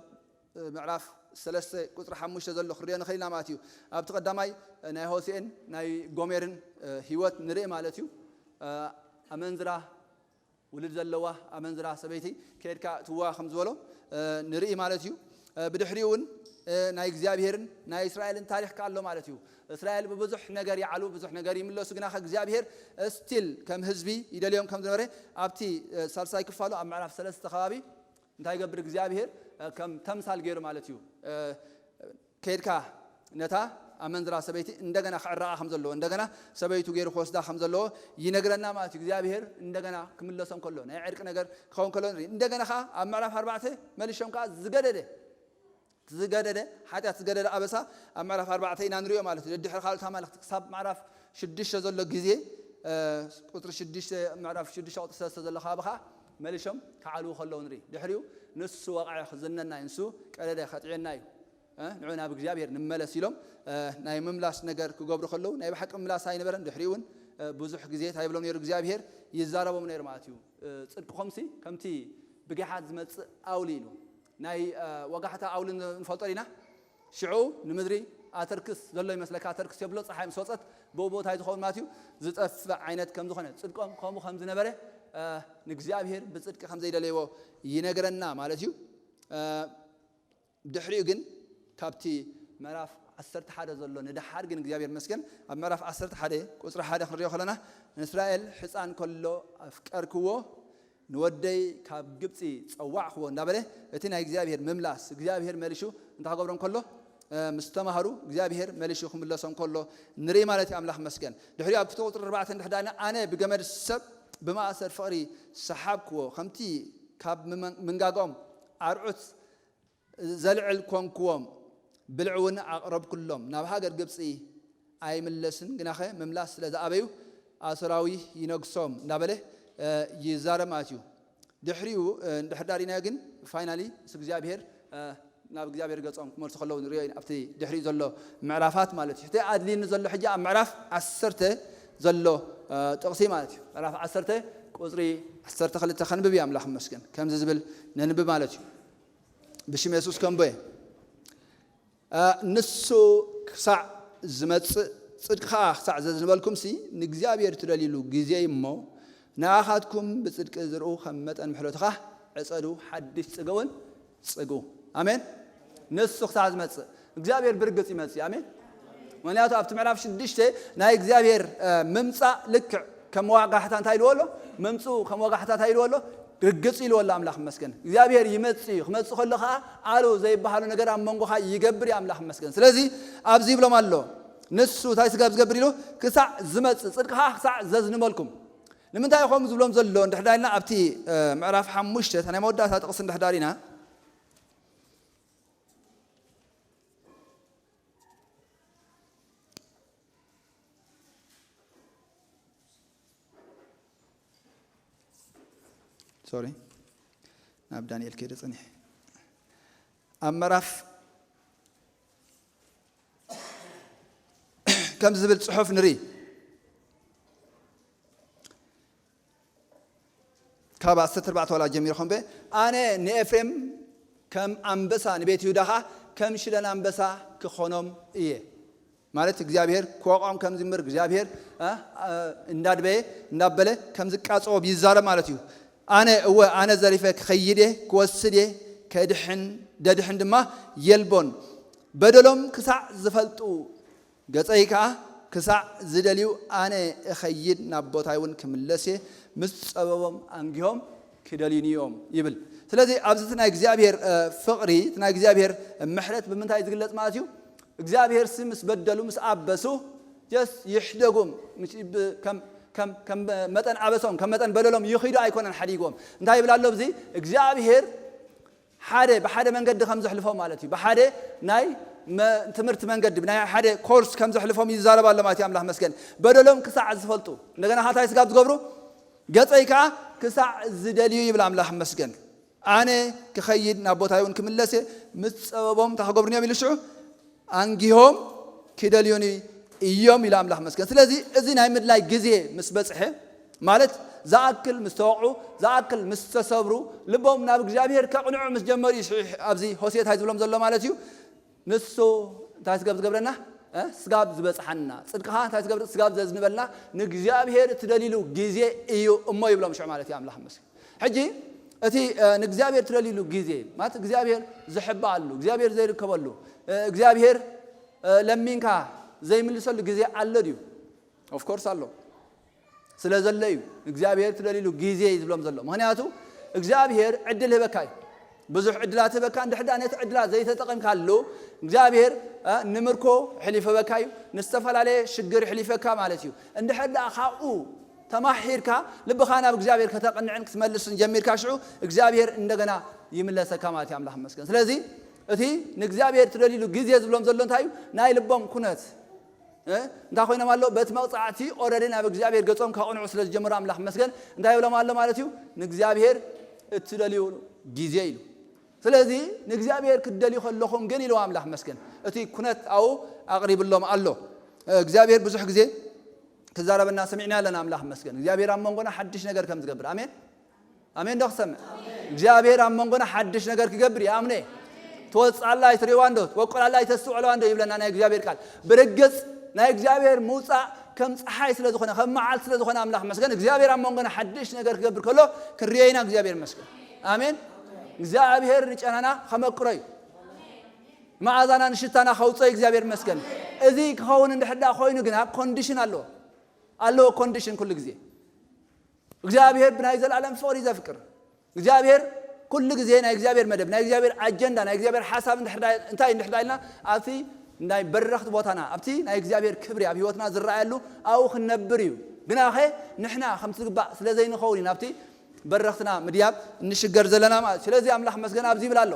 ምዕራፍ ሰለስተ ቁፅሪ ሓሙሽተ ዘሎ ክሪኦ ንኽእል ኢና ማለት እዩ። ኣብቲ ቀዳማይ ናይ ሆሴእን ናይ ጎሜርን ህይወት ንርኢ ማለት እዩ። ኣመንዝራ ውሉድ ዘለዋ ኣመንዝራ ሰበይቲ ከድካ እትዋ ከም ዝበሎ ንርኢ ማለት እዩ። ብድሕሪኡ እውን ናይ እግዚኣብሄርን ናይ እስራኤልን ታሪክ ከ ኣሎ ማለት እዩ። እስራኤል ብብዙሕ ነገር ይዓሉ፣ ብዙሕ ነገር ይምለሱ፣ ግና ከ እግዚኣብሄር ስቲል ከም ህዝቢ ይደልዮም ከም ዝነበረ ኣብቲ ሳልሳይ ክፋሉ ኣብ ምዕራፍ ሰለስተ ከባቢ እንታይ ይገብር እግዚኣብሄር ከም ተምሳል ገይሩ ማለት እዩ። ከድካ ነታ ኣመንዝራ ሰበይቲ እንደገና ክዕረቓ ከም ዘለዎ፣ እንደገና ሰበይቱ ገይሩ ክወስዳ ከም ዘለዎ ይነግረና ማለት እዩ። እግዚኣብሄር እንደገና ክምለሶም ከሎ ናይ ዕርቂ ነገር ክኸውን ከሎ ንርኢ። እንደገና ከዓ ኣብ ምዕራፍ ኣርባዕተ መሊሾም ከዓ ዝገደደ ዝገደደ ሓጢኣት ዝገደደ ኣበሳ ኣብ ምዕራፍ ኣርባዕተ ኢና ንሪኦ ማለት እዩ። ድሕሪ ካልኦት ኣማልኽቲ ክሳብ ምዕራፍ ሽዱሽተ ዘሎ ግዜ ቁፅሪ ሽዱሽተ ምዕራፍ ሽዱሽተ ቁፅሪ ሰለስተ ዘሎ ከባቢ ከዓ መሊሾም ክዓልዉ ከለዉ ንርኢ። ድሕሪኡ ንሱ ወቕዐ ክዝነና እዩ፣ ንሱ ቀደደ ከጥዕየና እዩ፣ ንዑ ናብ እግዚኣብሔር ንመለስ ኢሎም ናይ ምምላስ ነገር ክገብሩ ከለዉ ናይ ብሓቂ ምላስ ኣይነበረን። ድሕሪኡ እውን ብዙሕ ግዜ እንታይ ይብሎም ነይሩ እግዚኣብሔር? ይዛረቦም ነይሩ ማለት እዩ። ጽድቅኹምሲ ከምቲ ብጊሓት ዝመጽእ ኣውሊ ኢሉ ናይ ወጋሕታ ኣውሊ ንፈልጦ ኢና። ሽዑ ንምድሪ ኣተርክስ ዘሎ ይመስለካ፣ ኣተርክስ የብሎ፣ ፀሓይ ምስ ወፀት ብኡ ቦታ እዩ ዝኸውን ማለት እዩ። ዝጠፍእ ዓይነት ከም ዝኾነ ጽድቆም ከምኡ ከም ዝነበረ ንእግዚኣብሔር ብጽድቂ ከም ዘይደለይዎ ይነግረና ማለት እዩ። ድሕሪኡ ግን ካብቲ ምዕራፍ ዓሰርተ ሓደ ዘሎ ንደሓር ግን እግዚኣብሔር መስገን ኣብ ምዕራፍ ዓሰርተ ሓደ ቁፅሪ ሓደ ክንሪኦ ከለና ንእስራኤል ሕፃን ከሎ ኣፍቀርክዎ ንወደይ ካብ ግብፂ ጸዋዕክዎ እንዳበለ እቲ ናይ እግዚኣብሔር ምምላስ እግዚኣብሔር መሊሹ እንታይ ክገብሮም ከሎ ምስ ተማሃሩ እግዚኣብሔር መሊሹ ክምለሶም ከሎ ንርኢ ማለት እዩ። ኣምላኽ መስገን። ድሕሪኡ ኣብ ክልተ ቁፅሪ ኣርባዕተ እንድሕዳና ኣነ ብገመድ ሰብ ብማእሰር ፍቕሪ ሰሓብክዎ ከምቲ ካብ ምንጋግኦም ኣርዑት ዘልዕል ኮንክዎም፣ ብልዒ እውን ኣቕረብኩሎም። ናብ ሃገር ግብፂ ኣይምለስን፣ ግናኸ ምምላስ ስለ ዝኣበዩ ኣሶራዊ ይነግሶም እንዳበለ ይዛረብ ማለት እዩ። ድሕሪኡ እንድሕር ዳሪና ግን ፋይናሊ ምስ እግዚኣብሔር ናብ እግዚኣብሔር ገጾም ክመልሱ ከለዉ ንሪኦ ኢና ኣብቲ ድሕሪኡ ዘሎ ምዕራፋት ማለት እዩ። እቲ ኣድልኒ ዘሎ ሕጂ ኣብ ምዕራፍ ዓሰርተ ዘሎ ጥቕሲ ማለት እዩ። ምዕራፍ ዓሰርተ ቁፅሪ ዓሰርተ ክልተ ከንብብ እዩ። ኣምላኽ ይመስገን ከምዚ ዝብል ነንብብ ማለት እዩ። ብሽም የሱስ ከንቦየ። ንሱ ክሳዕ ዝመጽእ ጽድቂ ኸኣ ክሳዕ ዘዝንበልኩምሲ ንእግዚኣብሔር ትደልይሉ ግዜ እዩ እሞ ንኣኻትኩም ብጽድቂ ዝርኡ ከም መጠን ምሕረቱ ኸኣ ዕጸዱ፣ ሓድሽ ጽገ እውን ጽግኡ። ኣሜን። ንሱ ክሳዕ ዝመጽእ እግዚኣብሔር ብርግጽ ይመጽእ። ኣሜን። ምክንያቱ ኣብቲ ምዕራፍ ሽዱሽተ ናይ እግዚኣብሔር ምምጻእ ልክዕ ከም ወጋሕታ እንታይ ኢልዎ ኣሎ? ምምጽኡ ከም ወጋሕታ እንታይ ኢልዎ ኣሎ? ርግጽ ኢልዎ ኣሎ። ኣምላኽ ይመስገን። እግዚኣብሔር ይመጽእ እዩ። ክመጽእ ከሎ ኸዓ ኣሉ ዘይበሃሎ ነገር ኣብ መንጎኻ ይገብር እዩ። ኣምላኽ ይመስገን። ስለዚ ኣብዚ ይብሎም ኣሎ። ንሱ እንታይ ስጋብ ዝገብር ኢሉ ክሳዕ ዝመጽእ ጽድቅኻ ክሳዕ ዘዝንበልኩም። ንምንታይ እዩ ከምኡ ዝብሎም ዘሎ? እንድሕር ዳልና ኣብቲ ምዕራፍ ሓሙሽተ ናይ መወዳእታ ጥቕሲ እንድሕር ዳሪና ሶሪ ናብ ዳንኤል ከይደ ጸኒሐ ኣብ ምዕራፍ ከም ዝብል ጽሑፍ ንርኢ። ካብ ዓሰርተ ኣርባዕተ ዋላ ጀሚርኩም በ ኣነ ንኤፍሬም ከም ኣንበሳ ንቤት ይሁዳ ኸዓ ከም ሽለን ኣንበሳ ክኾኖም እየ። ማለት እግዚኣብሔር ክወቕዖም ከም ዝምር እግዚኣብሔር እንዳድበየ እንዳበለ ከም ዝቃፀዎ ይዛረብ ማለት እዩ። ኣነ እወ ኣነ ዘሪፈ ክኸይድ እየ ክወስድ እየ ከድሕን ደድሕን ድማ የልቦን በደሎም ክሳዕ ዝፈልጡ ገጸይ ከኣ ክሳዕ ዝደልዩ ኣነ እኸይድ ናብ ቦታይ እውን ክምለስ እየ ምስ ጸበቦም ኣንጊሆም ክደልዩኒ እዮም ይብል። ስለዚ ኣብዚ እቲ ናይ እግዚኣብሔር ፍቕሪ እቲ ናይ እግዚኣብሔር ምሕረት ብምንታይ ዝግለጽ ማለት እዩ? እግዚኣብሔር ሲ ምስ በደሉ ምስ ኣበሱ ጀስ ይሕደጉም ከም መጠን ኣበሶም ከም መጠን በደሎም ይኺዱ ኣይኮነን ሓዲግዎም። እንታይ ይብል ኣሎ እዚ እግዚኣብሔር ሓደ ብሓደ መንገዲ ከም ዘሕልፎም ማለት እዩ። ብሓደ ናይ ትምህርቲ መንገዲ ናይ ሓደ ኮርስ ከም ዘሕልፎም ይዛረብ ኣሎ ማለት እዩ። ኣምላኽ መስገን በደሎም ክሳዕ ዝፈልጡ እንደገና ካታይ ስጋብ ዝገብሩ ገጸይ ከዓ ክሳዕ ዝደልዩ ይብል ኣምላኽ መስገን። ኣነ ክኸይድ ናብ ቦታይ እውን ክምለስ ምስ ጸበቦም እንታይ ክገብሩኒ እዮም ኢሉ ሽዑ ኣንጊሆም ክደልዩኒ እዮም ኢሉ ኣምላኽ መስገን። ስለዚ እዚ ናይ ምድላይ ግዜ ምስ በጽሐ ማለት ዝኣክል ምስ ተወቕዑ፣ ዝኣክል ምስ ተሰብሩ፣ ልቦም ናብ እግዚኣብሔር ከቕንዑ ምስ ጀመሩ እዩ። ሽሕ ኣብዚ ሆሴ እንታይ ዝብሎም ዘሎ ማለት እዩ? ንሱ እንታይ ስጋብ ዝገብረና? እ? ስጋብ ዝበጽሓና። ጽድቅኻ እንታይ ስጋብ፣ ስጋብ ዘዝንበልና ንእግዚኣብሔር እትደልይሉ ግዜ እዩ እሞ ይብሎም ሽዑ ማለት እዩ። ኣምላኽ ይመስገን። ሕጂ እቲ፣ እ፣ ንእግዚኣብሔር እትደልይሉ ግዜ ማለት እግዚኣብሔር ዝሕባኣሉ፣ እግዚኣብሔር ዘይርከበሉ፣ እ፣ እግዚኣብሔር፣ እ፣ ለሚንካ ዘይምልሰሉ ግዜ ኣሎ ድዩ? ኦፍ ኮርስ ኣሎ። ስለ ዘሎ እዩ እግዚኣብሔር ትደልይሉ ግዜ እዩ ዝብሎም ዘሎ። ምኽንያቱ እግዚኣብሔር ዕድል ህበካ እዩ። ብዙሕ ዕድላት ህበካ፣ እንድሕር ደኣ ነቲ ዕድላት ዘይተጠቐምካሉ እግዚኣብሔር፣ እ፣ ንምርኮ ሕሊፉ ህበካ እዩ። ንዝተፈላለየ ሽግር ሕሊፈካ ማለት እዩ። እንድሕር ደኣ ካብኡ ተማሒርካ ልብኻ ናብ እግዚኣብሔር ከተቕንዕን ክትመልስን ጀሚርካ ሽዑ እግዚኣብሔር እንደገና ይምለሰካ ማለት እዩ። ኣምላኽ ይመስገን። ስለዚ እቲ ንእግዚኣብሔር ትደልይሉ ግዜ ዝብሎም ዘሎ እንታይ እዩ? ናይ ልቦም ኩነት እ? እንታይ ኮይኖም ኣለዉ? በቲ መቕጻዕቲ ኦረዲ ናብ እግዚኣብሔር ገጾም ከቕንዑ ስለ ዝጀመሩ ኣምላኽ መስገን እንታይ ይብሎም ኣሎ ማለት እዩ? ንእግዚኣብሔር እትደልዩ ግዜ ኢሉ። ስለዚ ንእግዚኣብሔር ክትደልዩ ከለኹም ግን ኢልዎ ኣምላኽ መስገን እቲ ኩነት ኣብኡ ኣቕሪብሎም ኣሎ። እ፣ እግዚኣብሔር ብዙሕ ግዜ ክዛረበና ሰሚዕና ኣለና። ኣምላኽ መስገን እግዚኣብሔር ኣብ መንጎና ሓድሽ ነገር ከም ዝገብር። ኣሜን። ኣሜን ዶ ክሰምዕ? እግዚኣብሔር ኣብ መንጎና ሓድሽ ነገር ክገብር ይኣምነ። ትወፅኣላ ኣይትሪእዋ እንዶ፣ ትወቅላላ ኣይተስትውዕለዋ እንዶ ይብለና ናይ እግዚኣብሔር ቃል። ብርግፅ ናይ እግዚኣብሔር ምውፃእ ከም ፀሓይ ስለ ዝኾነ፣ ከም መዓልቲ ስለ ዝኾነ ኣምላኽ መስገን። እግዚኣብሔር ኣብ መንጎና ሓድሽ ነገር ክገብር ከሎ ክንሪኦ ኢና። እግዚኣብሔር መስገን። ኣሜን። እግዚኣብሔር ንጨናና ከመቅሮ እዩ። መኣዛና ንሽታና ከውፅኦ እዩ። እግዚኣብሔር መስገን። እዚ ክኸውን እንድሕር ደኣ ኮይኑ ግና ኮንዲሽን ኣለዎ። ኣለዎ ኮንዲሽን ኩሉ ግዜ። እግዚኣብሔር ብናይ ዘላለም ፍቕሪ ዘፍቅር። እግዚኣብሔር ኩሉ ግዜ ናይ እግዚኣብሔር መደብ፣ ናይ እግዚኣብሔር ኣጀንዳ፣ ናይ እግዚኣብሔር ሓሳብ እንድሕር ዳ-፣ እንታይ እንድሕር ዳ ኢልና ኣብቲ ናይ በረኽቲ ቦታና፣ ኣብቲ ናይ እግዚኣብሔር ክብሪ ኣብ ህይወትና ዝረኣየሉ ኣብኡ ክንነብር እዩ። ግናኸ ንሕና ከምቲ ዝግባእ ስለ ዘይንኸውን ኢና ኣብቲ በረኽትና ምድያብ እንሽገር ዘለና ማለት እዩ። ስለዚ ኣምላኽ መስገን ኣብዚ ይብል ኣሎ።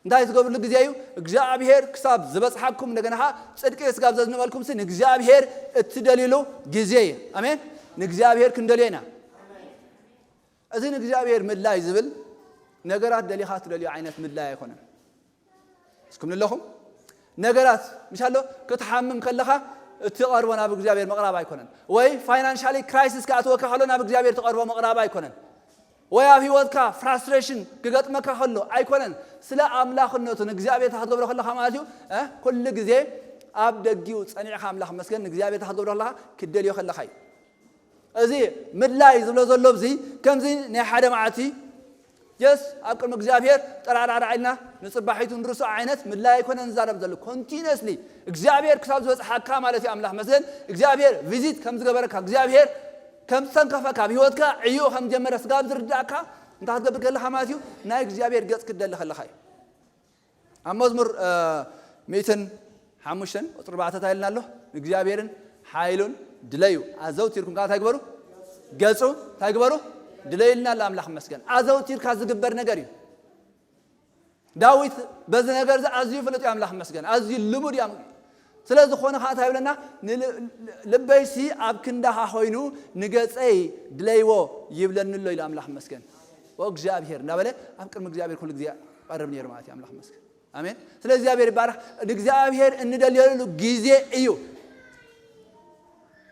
እንታይ ትገብርሉ ግዜ እዩ? እግዚኣብሔር ክሳብ ዝበጽሓኩም እንደገና ኸዓ ጽድቂ ስጋብ ዘዝንበልኩም ሲ ንእግዚኣብሔር እትደልዩሉ ግዜ እዩ። ኣሜን። ንእግዚኣብሔር ክንደልዮ ኢና። እዚ ንእግዚኣብሔር ምድላይ ዝብል ነገራት ደሊኻ ትደልዮ ዓይነት ምድላይ ኣይኮነን። እስኩም ኣለኹም? ነገራት ምሻሎ ክትሓምም ከለኻ እትቐርቦ ናብ እግዚኣብሔር ምቕራብ ኣይኮነን። ወይ ፋይናንሻሊ ክራይሲስ ክኣትወካ ከሎ ናብ እግዚኣብሔር ትቐርቦ ምቕራብ ኣይኮነን። ወይ ኣብ ህይወትካ ፍራስትሬሽን ክገጥመካ ከሎ ኣይኮነን። ስለ ኣምላኽነቱ ንእግዚኣብሔር እንታይ ክትገብሮ ከለኻ ማለት እዩ? እ? ኩሉ ግዜ ኣብ ደጊኡ ጸኒዕካ ኣምላኽ መስገን ንእግዚኣብሔር እንታይ ክትገብሮ ከለኻ? ክትደልዮ ከለኻ እዩ። እዚ ምድላይ ዝብሎ ዘሎ ኣብዚ ከምዚ ናይ ሓደ መዓልቲ ጀስ ኣብ ቅድሚ እግዚኣብሔር ጠራዕራዕራዕ ኢልና ንጽባሒቱ ንርሶ ዓይነት ምድላይ ኣይኮነን ዝዛረብ ዘሎ። ኮንቲኒየስሊ እግዚኣብሔር ክሳብ ዝበጽሓካ ማለት እዩ። ኣምላኽ መስገን እግዚኣብሔር ቪዚት ከም ዝገበረካ፣ እግዚኣብሔር ከም ዝሰንከፈካ፣ ኣብ ህይወትካ ዕዮ ከም ጀመረ ስጋብ ዝርዳእካ እንታይ ክትገብር ከለኻ ማለት እዩ? ናይ እግዚኣብሔር ገጽ ክትደሊ ከለኻ እዩ። ኣብ መዝሙር፣ እ፣ ሚእትን ሓሙሽተን ቁጽሪ ኣርባዕተ እንታይ ኢልና ኣሎ? ንእግዚኣብሔርን ሓይሉን ድለዩ። ኣዘውቲርኩም ከኣ እንታይ ግበሩ? ገጹ እንታይ ግበሩ? ድለዩ ኢልና ኣሎ። ኣምላኽ ይመስገን። ኣዘውቲርካ ዝግበር ነገር እዩ። ዳዊት በዚ ነገር እዚ ኣዝዩ ፍሉጥ እዩ። ኣምላኽ ይመስገን። ኣዝዩ ልሙድ እዩ። ስለ ዝኾነ ኸዓ እንታይ ይብለና? ንል-፣ ልበይሲ ኣብ ክንዳኻ ኮይኑ ንገጸይ ድለይዎ ይብለኒ ኣሎ ኢሉ ኣምላኽ ይመስገን። ወእግዚኣብሔር እንዳበለ ኣብ ቅድሚ እግዚኣብሔር ኩሉ ግዜ ይቐርብ ነይሩ ማለት እዩ። ኣምላኽ ይመስገን። ኣሜን። ስለ እግዚኣብሔር ይባረኽ። ንእግዚኣብሔር እንደልየሉ ግዜ እዩ።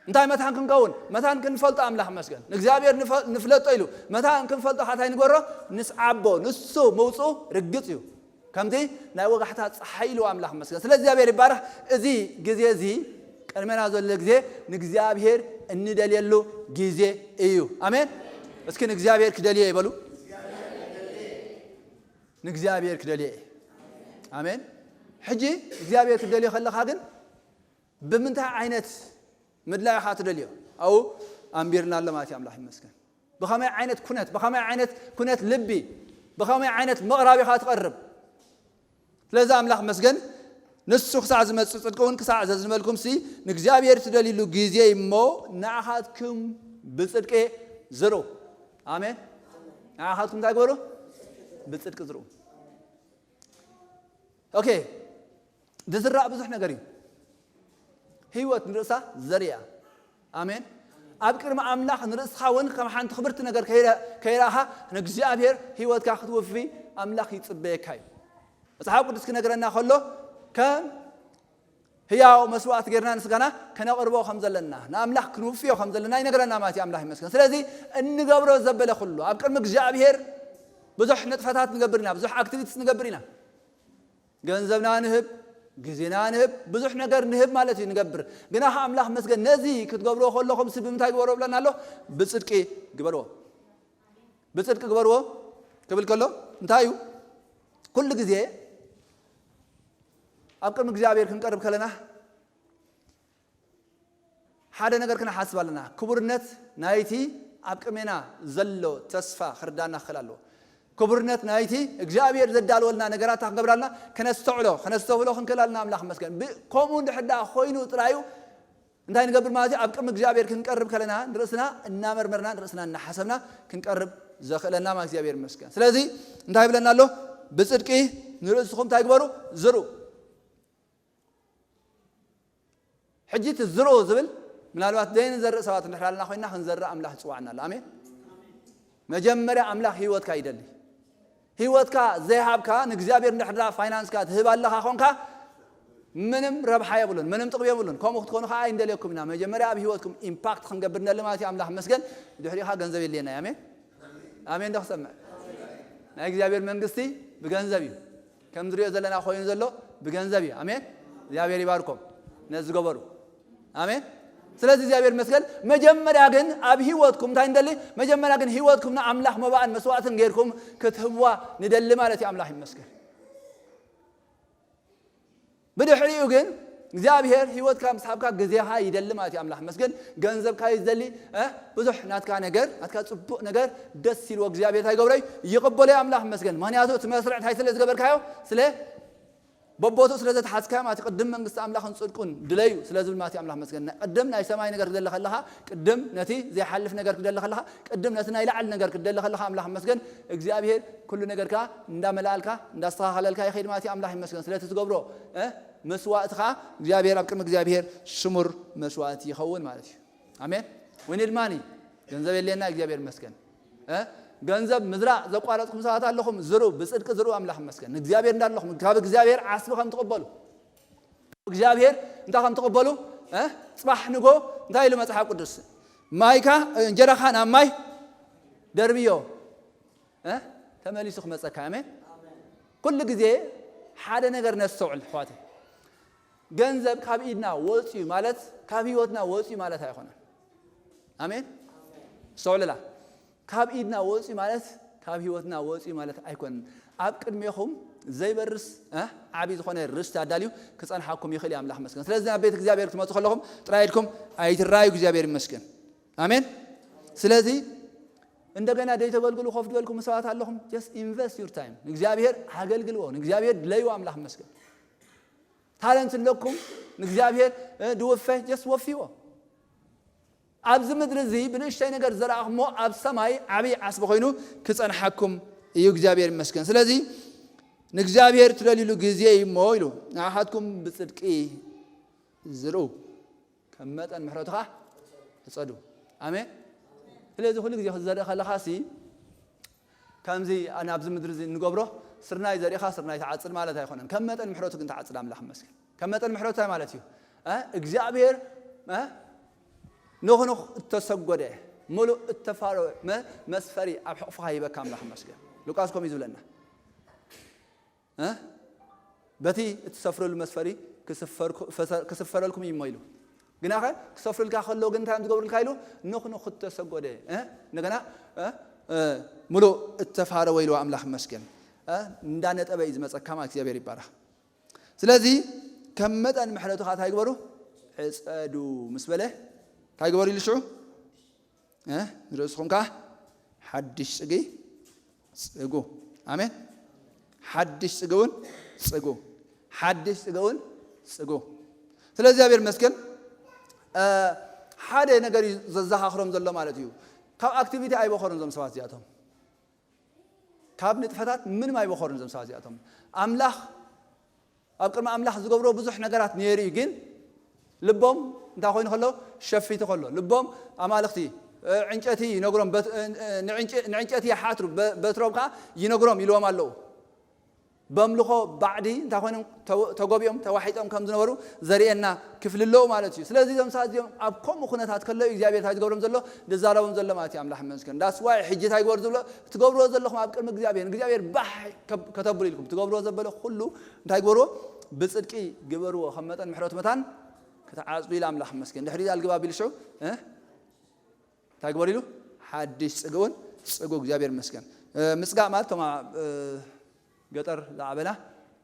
እንታይ መታን ክንከውን? መታን ክንፈልጦ ኣምላኽ ይመስገን። ንእግዚኣብሔር ንፈ-፣ ንፍለጦ ኢሉ መታን ክንፈልጦ ኸዓ እንታይ ንገሮ? ንስዓቦ። ንሱ ምውፅኡ ርግፅ እዩ። ከምቲ ናይ ወጋሕታ ፀሓይ ኢሉ ኣምላኽ ይመስገን። ስለ እግዚኣብሔር ይባረኽ። እዚ ግዜ እዚ ቅድመና ዘሎ ግዜ ንእግዚኣብሔር እንደልየሉ ግዜ እዩ። ኣሜን። እስኪ ንእግዚኣብሔር ክደልየ ይበሉ። ንእግዚኣብሔር ክደልየ እየ። ኣሜን። ሕጂ እግዚኣብሔር ክትደልዮ ከለኻ ግን ብምንታይ ዓይነት ምድላይ ኢኻ ትደልዮ? ኣብኡ ኣንቢርና ኣሎ ማለት እዩ። ኣምላኽ ይመስገን። ብኸመይ ዓይነት ኩነት፣ ብኸመይ ዓይነት ኩነት ልቢ፣ ብኸመይ ዓይነት ምቕራብ ኢኻ ትቐርብ? ስለዚ ኣምላኽ መስገን፣ ንሱ ክሳዕ ዝመጽእ ጽድቂ እውን ክሳዕ ዘዝንበልኩም ሲ ንእግዚኣብሔር ትደልይሉ ግዜ እሞ ንኣኻትኩም ብጽድቂ ዝርኡ። ኣሜን። ንኣኻትኩም እንታይ ግበሩ? ብጽድቂ ዝርኡ። ኦኬ። ዝዝራእ ብዙሕ ነገር እዩ። ህይወት ንርእሳ ዘሪኣ። ኣሜን። ኣብ ቅድሚ ኣምላኽ ንርእስኻ እውን ከም ሓንቲ ክብርቲ ነገር ከይረ-፣ ከይረኣኻ ንእግዚኣብሔር ህይወትካ ክትውፊ ኣምላኽ ይጽበየካ እዩ። መጽሓፍ ቅዱስ ክነግረና ከሎ ከም ህያው መስዋእቲ ጌርና ንስጋና ከነቕርቦ ከም ዘለና፣ ንኣምላኽ ክንውፍዮ ከም ዘለና ይነግረና ማለት እዩ። ኣምላኽ ይመስገን። ስለዚ እንገብሮ ዘበለ ኩሉ ኣብ ቅድሚ እግዚኣብሔር ብዙሕ ንጥፈታት ንገብር ኢና፣ ብዙሕ ኣክቲቪቲስ ንገብር ኢና። ገንዘብና ንህብ፣ ግዜና ንህብ፣ ብዙሕ ነገር ንህብ ማለት እዩ ንገብር። ግና ከኣ ኣምላኽ መስገን ነዚ ክትገብርዎ ከለኹም ሲ ብምንታይ ግበርዎ ብለና ኣሎ? ብጽድቂ ግበርዎ። ብጽድቂ ግበርዎ ክብል ከሎ እንታይ እዩ? ኩሉ ግዜ ኣብ ቅድሚ እግዚኣብሔር ክንቀርብ ከለና ሓደ ነገር ክንሓስብ ኣለና። ክቡርነት ናይቲ ኣብ ቅድሜና ዘሎ ተስፋ ክርዳና ክኽእል ኣለዎ። ክቡርነት ናይቲ እግዚኣብሔር ዘዳለወልና ነገራት ክንገብር ኣለና። ከነስተውዕሎ፣ ከነስተውዕሎ ክንክእል ኣለና። ኣምላኽ መስገን። ብ-፣ ከምኡ እንድሕር ደኣ ኮይኑ ጥራዩ እንታይ ንገብር ማለት እዩ? ኣብ ቅድሚ እግዚኣብሔር ክንቀርብ ከለና ንርእስና እናመርመርና ንርእስና እናሓሰብና ክንቀርብ ዘኽእለና ማለት እግዚኣብሔር ይመስገን። ስለዚ እንታይ ይብለና ኣሎ? ብጽድቂ ንርእስኹም እንታይ ግበሩ? ዝርኡ። ሕጂ እቲ ዝርኡ ዝብል ምናልባት ዘይንዘርእ ሰባት እንድሕር ኣለና ኮይንና ክንዘርእ ኣምላኽ ይጽዋዕና ኣሎ። ኣሜን። መጀመርያ ኣምላኽ ህይወትካ ይደሊ። ህይወትካ ዘይሃብካ ንእግዚኣብሔር እንድሕር ደኣ ፋይናንስካ ትህብ ኣለኻ ኾንካ ምንም ረብሓ የብሉን፣ ምንም ጥቕሚ የብሉን። ከምኡ ክትኮኑ ከዓ ኣይንደልየኩም ኢና። መጀመርያ ኣብ ህይወትኩም ኢምፓክት ክንገብር ንደሊ ማለት እዩ። ኣምላኽ መስገን። ድሕሪኡ ከዓ ገንዘብ የድልየና እዩ። ኣሜን። ኣሜን ዶ ክሰምዕ? ናይ እግዚኣብሔር መንግስቲ ብገንዘብ እዩ። ከም ዝሪኦ ዘለና ኮይኑ ዘሎ ብገንዘብ እዩ። ኣሜን። እግዚኣብሔር ይባርኮም ነዚ ዝገበሩ። ኣሜን። ስለዚ እግዚኣብሔር መስገን። መጀመርያ ግን ኣብ ህይወትኩም እንታይ ንደሊ? መጀመርያ ግን ህይወትኩም ንኣምላኽ መባእን መስዋእትን ጌርኩም ክትህብዋ ንደሊ ማለት እዩ። ኣምላኽ ይመስገን። ብድሕሪኡ ግን እግዚኣብሔር ህይወትካ ምስ ሃብካ ግዜኻ ይደሊ ማለት እዩ። ኣምላኽ መስገን። ገንዘብካ ይደሊ፣ እ፣ ብዙሕ ናትካ ነገር፣ ናትካ ጽቡቕ ነገር ደስ ኢልዎ እግዚኣብሔር እንታይ ይገብሮ እዩ? ይቕበሎ እዩ። ኣምላኽ መስገን። ምኽንያቱ እቲ መስርዕ እንታይ ስለ ዝገበርካዮ? ስለ በቦቱ ስለ ዘትሓዝካዮ ማለት እዩ። ቅድም መንግስቲ ኣምላኽን ጽድቁን ድለዩ ስለ ዝብል ማለት እዩ። ኣምላኽ መስገን። ቅድም ናይ ሰማይ ነገር ክደሊ ከለኻ፣ ቅድም ነቲ ዘይሓልፍ ነገር ክደሊ ከለኻ፣ ቅድም ነቲ ናይ ላዕሊ ነገር ክደሊ ከለኻ ኣምላኽ መስገን። እግዚኣብሔር ኩሉ ነገርካ እንዳመላኣልካ እንዳስተኻኸለልካ ይኸይድ ማለት እዩ። ኣምላኽ ይመስገን ስለቲ ትገብሮ፣ እ፣ መስዋእትኻ እግዚኣብሔር ኣብ ቅድሚ እግዚኣብሔር ስሙር መስዋእቲ ይኸውን ማለት እዩ። ኣሜን። We need money። ገንዘብ የድልየና፣ እግዚኣብሔር ይመስገን። እ፣ ገንዘብ ምዝራእ ዘቋረጽኩም ሰባት ኣለኹም፣ ዝርኡ፣ ብጽድቂ ዝርኡ፣ ኣምላኽ ይመስገን። እግዚኣብሔር እንዳለኹም ካብ እግዚኣብሔር ዓስቢ ከም ትቕበሉ፣ እግዚኣብሔር እንታይ ከም ትቕበሉ፣ እ፣ ጽባሕ ንጎ እንታይ ኢሉ መጽሓፍ ቅዱስ? ማይካ፣ እንጀራኻ ናብ ማይ ደርብዮ፣ እ፣ ተመሊሱ ክመጸካ። ኣሜን። ኩሉ ግዜ ሓደ ነገር ነስተውዕል ኣሕዋተይ። ገንዘብ ካብ ኢድና ወጽዩ ማለት ካብ ህይወትና ወጽዩ ማለት ኣይኮነን። ኣሜን። ኣስተውዕልላ። ካብ ኢድና ወጽዩ ማለት ካብ ህይወትና ወጽዩ ማለት ኣይኮነን። ኣብ ቅድሜኹም ዘይበርስ፣ እ፣ ዓቢ ዝኾነ ርስቲ ኣዳልዩ ክጸንሓኩም ይኽእል እዩ ኣምላኽ መስገን። ስለዚ ናብ ቤት እግዚኣብሔር ክትመጹ ከለኹም ጥራይ ኢድኩም ኣይትራዩ። እግዚኣብሔር ይመስገን። ኣሜን። ስለዚ እንደገና ደይተገልግሉ ኮፍ ዝበልኩም ሰባት ኣለኹም፣ just invest your time። ንእግዚኣብሔር ኣገልግልዎ፣ ንእግዚኣብሔር ድለይዎ። ኣምላኽ መስገን። ታለንት ኣለኩም፣ ንእግዚኣብሔር፣ እ፣ ድውፈ፣ just ወፍይዎ። ኣብዚ ምድሪ እዚ ብንእሽተይ ነገር ዘርኣኹሞ ኣብ ሰማይ ዓብዪ ዓስቢ ኮይኑ ክጸንሓኩም እዩ። እግዚኣብሔር ይመስገን። ስለዚ ንእግዚኣብሔር ትደልዩሉ ግዜ እዩ እሞ ኢሉ፣ ንኣኻትኩም ብጽድቂ ዝርኡ፣ ከም መጠን ምሕረትኻ ሕጸዱ። ኣሜን። ስለዚ ኩሉ ግዜ ክትዘርእ ከለኻ ሲ ከምዚ ኣብዚ ምድሪ እዚ እንገብሮ ስርናይ ዘሪእኻ ስርናይ ትዓጽድ ማለት ኣይኮነን። ከም መጠን ምሕረቱ ግን ትዓጽድ። ኣምላኽ ይመስገን። ከም መጠን ምሕረቱ እንታይ ማለት እዩ? እ፣ እግዚኣብሔር፣ እ፣ ንኹንኹ እተሰጎደ ምሉእ እተፋረወ መ-፣ መስፈሪ ኣብ ሕቕፍኻ ይበካ። ኣምላኽ ይመስገን። ሉቃስ ከምኡ እዩ ዝብለና። እ? በቲ እትሰፍረሉ መስፈሪ ክስፈርኩ-፣ ፈሰ-፣ ክስፈረልኩም እዩ እሞ ኢሉ። ግናኸ ክሰፍርልካ ከለዉ ግን እንታይ እዮም ዝገብሩልካ ኢሉ? ንኹንኹ እተሰጎደ፣ እ? እንደገና፣ እ? እ፣ ምሉእ እተፋረወ ኢሉ ኣምላኽ ይመስገን። እ? እንዳነጠበ እዩ ዝመጸካ ማለት እግዚኣብሔር ይባረኽ። ስለዚ ከም መጠን ምሕረቱ ኸዓ እንታይ ግበሩ? ሕጸዱ ምስ በለ እንታይ ግበሩ ኢሉ ሽዑ? እ? ንርእስኹም ከኣ ሓድሽ ጽጊ ጽጉ። ኣሜን። ሓድሽ ጽጊ እውን ጽጉ። ሓድሽ ጽጊ እውን ጽጉ። ስለ እግዚኣብሔር ይመስገን፣ እ፣ ሓደ ነገር እዩ ዘዘኻኽሮም ዘሎ ማለት እዩ። ካብ ኣክቲቪቲ ኣይበኸሩን እዞም ሰባት እዚኣቶም። ካብ ንጥፈታት ምንም ኣይበኸሩን እዞም ሰባት እዚኣቶም። ኣምላኽ ኣብ ቅድሚ ኣምላኽ ዝገብሮ ብዙሕ ነገራት ነይሩ እዩ፣ ግን ልቦም እንታይ ኮይኑ ከሎ? ሸፊቱ ከሎ። ልቦም ኣማልኽቲ፣ እ፣ ዕንጨቲ ይነግሮም፣ በት-፣ እ፣ እ፣ ንዕንጨ-፣ ንዕንጨቲ ይሓትሩ፣ በ-፣ በትሮም ከኣ ይነግሮም ኢልዎም ኣለዉ። በምልኾ ባዕዲ እንታይ ኮይኖም ተው-፣ ተጎቢኦም፣ ተዋሒጦም ከም ዝነበሩ ዘርእየና ክፍሊ ኣለዉ ማለት እዩ። ስለዚ እዞም ሰባት እዚኦም ኣብ ከምኡ ኩነታት ከለዉ እግዚኣብሔር እንታይ ዝገብሮም ዘሎ? ዝዛረቦም ዘሎ ማለት እዩ። ኣምላኽ ይመስገን። That's why ሕጂ እንታይ ግበሩ ዝብሎ? ትገብርዎ ዘለኹም ኣብ ቅድሚ እግዚኣብሔር፣ ንእግዚኣብሔር ባህ ከብ-፣ ከተብሉ ኢልኩም ትገብርዎ ዘበለ ኩሉ እንታይ ግበርዎ? ብጽድቂ ግበርዎ፣ ከም መጠን ምሕረቱ መታን ክትዓጽዱ ኢለ። ኣምላኽ ይመስገን። ድሕሪ ኣልግባ ቢል ሽዑ፣ እ? እንታይ ግበሩ ኢሉ? ሓድሽ ጽግኡን ጽጉ። እግዚኣብሔር ይመስገን። እ፣ ምጽጋእ ማለት እቶም ኣብ፣ እ፣ ገጠር ዝዓበና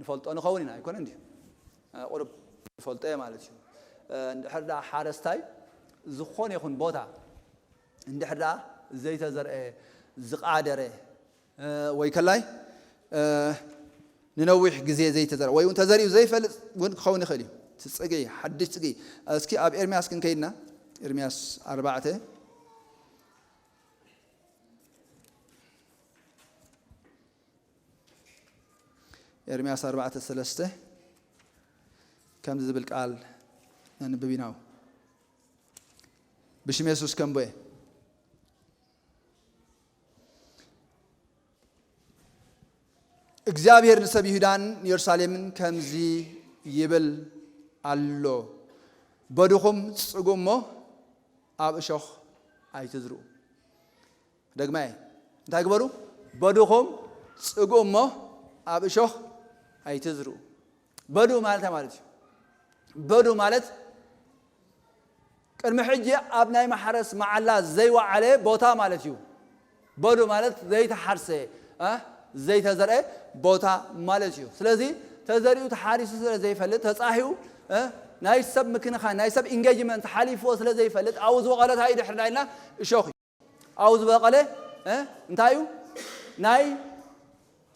ንፈልጦ ንኸውን ኢና፣ ኣይኮነን ድዩ? እ፣ ቁሩብ ንፈልጦ እየ ማለት እዩ። እ፣ እንድሕር ደኣ ሓረስታይ ዝኾነ ይኹን ቦታ እንድሕር ደኣ ዘይተዘርአ፣ ዝቓደረ፣ እ፣ ወይ ከላይ፣ እ፣ ንነዊሕ ግዜ ዘይተዘርአ ወይ እውን ተዘሪኡ ዘይፈልጥ እውን ክኸውን ይኽእል እዩ። እቲ ጽግኢ፣ ሓድሽ ጽግኢ። እስኪ ኣብ ኤርምያስ ክንከይድና፣ ኤርምያስ ኣርባዕተ፣ ኤርምያስ ኣርባዕተ ሰለስተ ከምዚ ዝብል ቃል ነንብብ ኢና። ብሽም የሱስ ከንብቦ እየ። እግዚኣብሔር ንሰብ ይሁዳን የሩሳሌምን ከምዚ ይብል ኣሎ፣ በድኹም ጽግኡ እሞ ኣብ እሾኽ ኣይትዝርኡ። ደግማየ፣ እንታይ ግበሩ? በድኹም ጽግኡ እሞ ኣብ እሾኽ ኣይትዝርኡ። በዱ ማለት እንታይ ማለት እዩ? በዱ ማለት ቅድሚ ሕጂ ኣብ ናይ ማሕረስ መዓላ ዘይወዓለ ቦታ ማለት እዩ። በዱ ማለት ዘይተሓርሰ፣ እ፣ ዘይተዘርአ ቦታ ማለት እዩ። ስለዚ ተዘሪኡ ተሓሪሱ ስለ ዘይፈልጥ፣ ተጻሂኡ፣ እ፣ ናይ ሰብ ምክንኻን፣ ናይ ሰብ ኢንጌጅመንት ሓሊፍዎ ስለ ዘይፈልጥ፣ ኣብኡ ዝበቐለ እንታይ እዩ ድሕር ኢልና? እሾኽ እዩ። ኣብኡ ዝበቐለ፣ እ፣ እንታይ እዩ? ናይ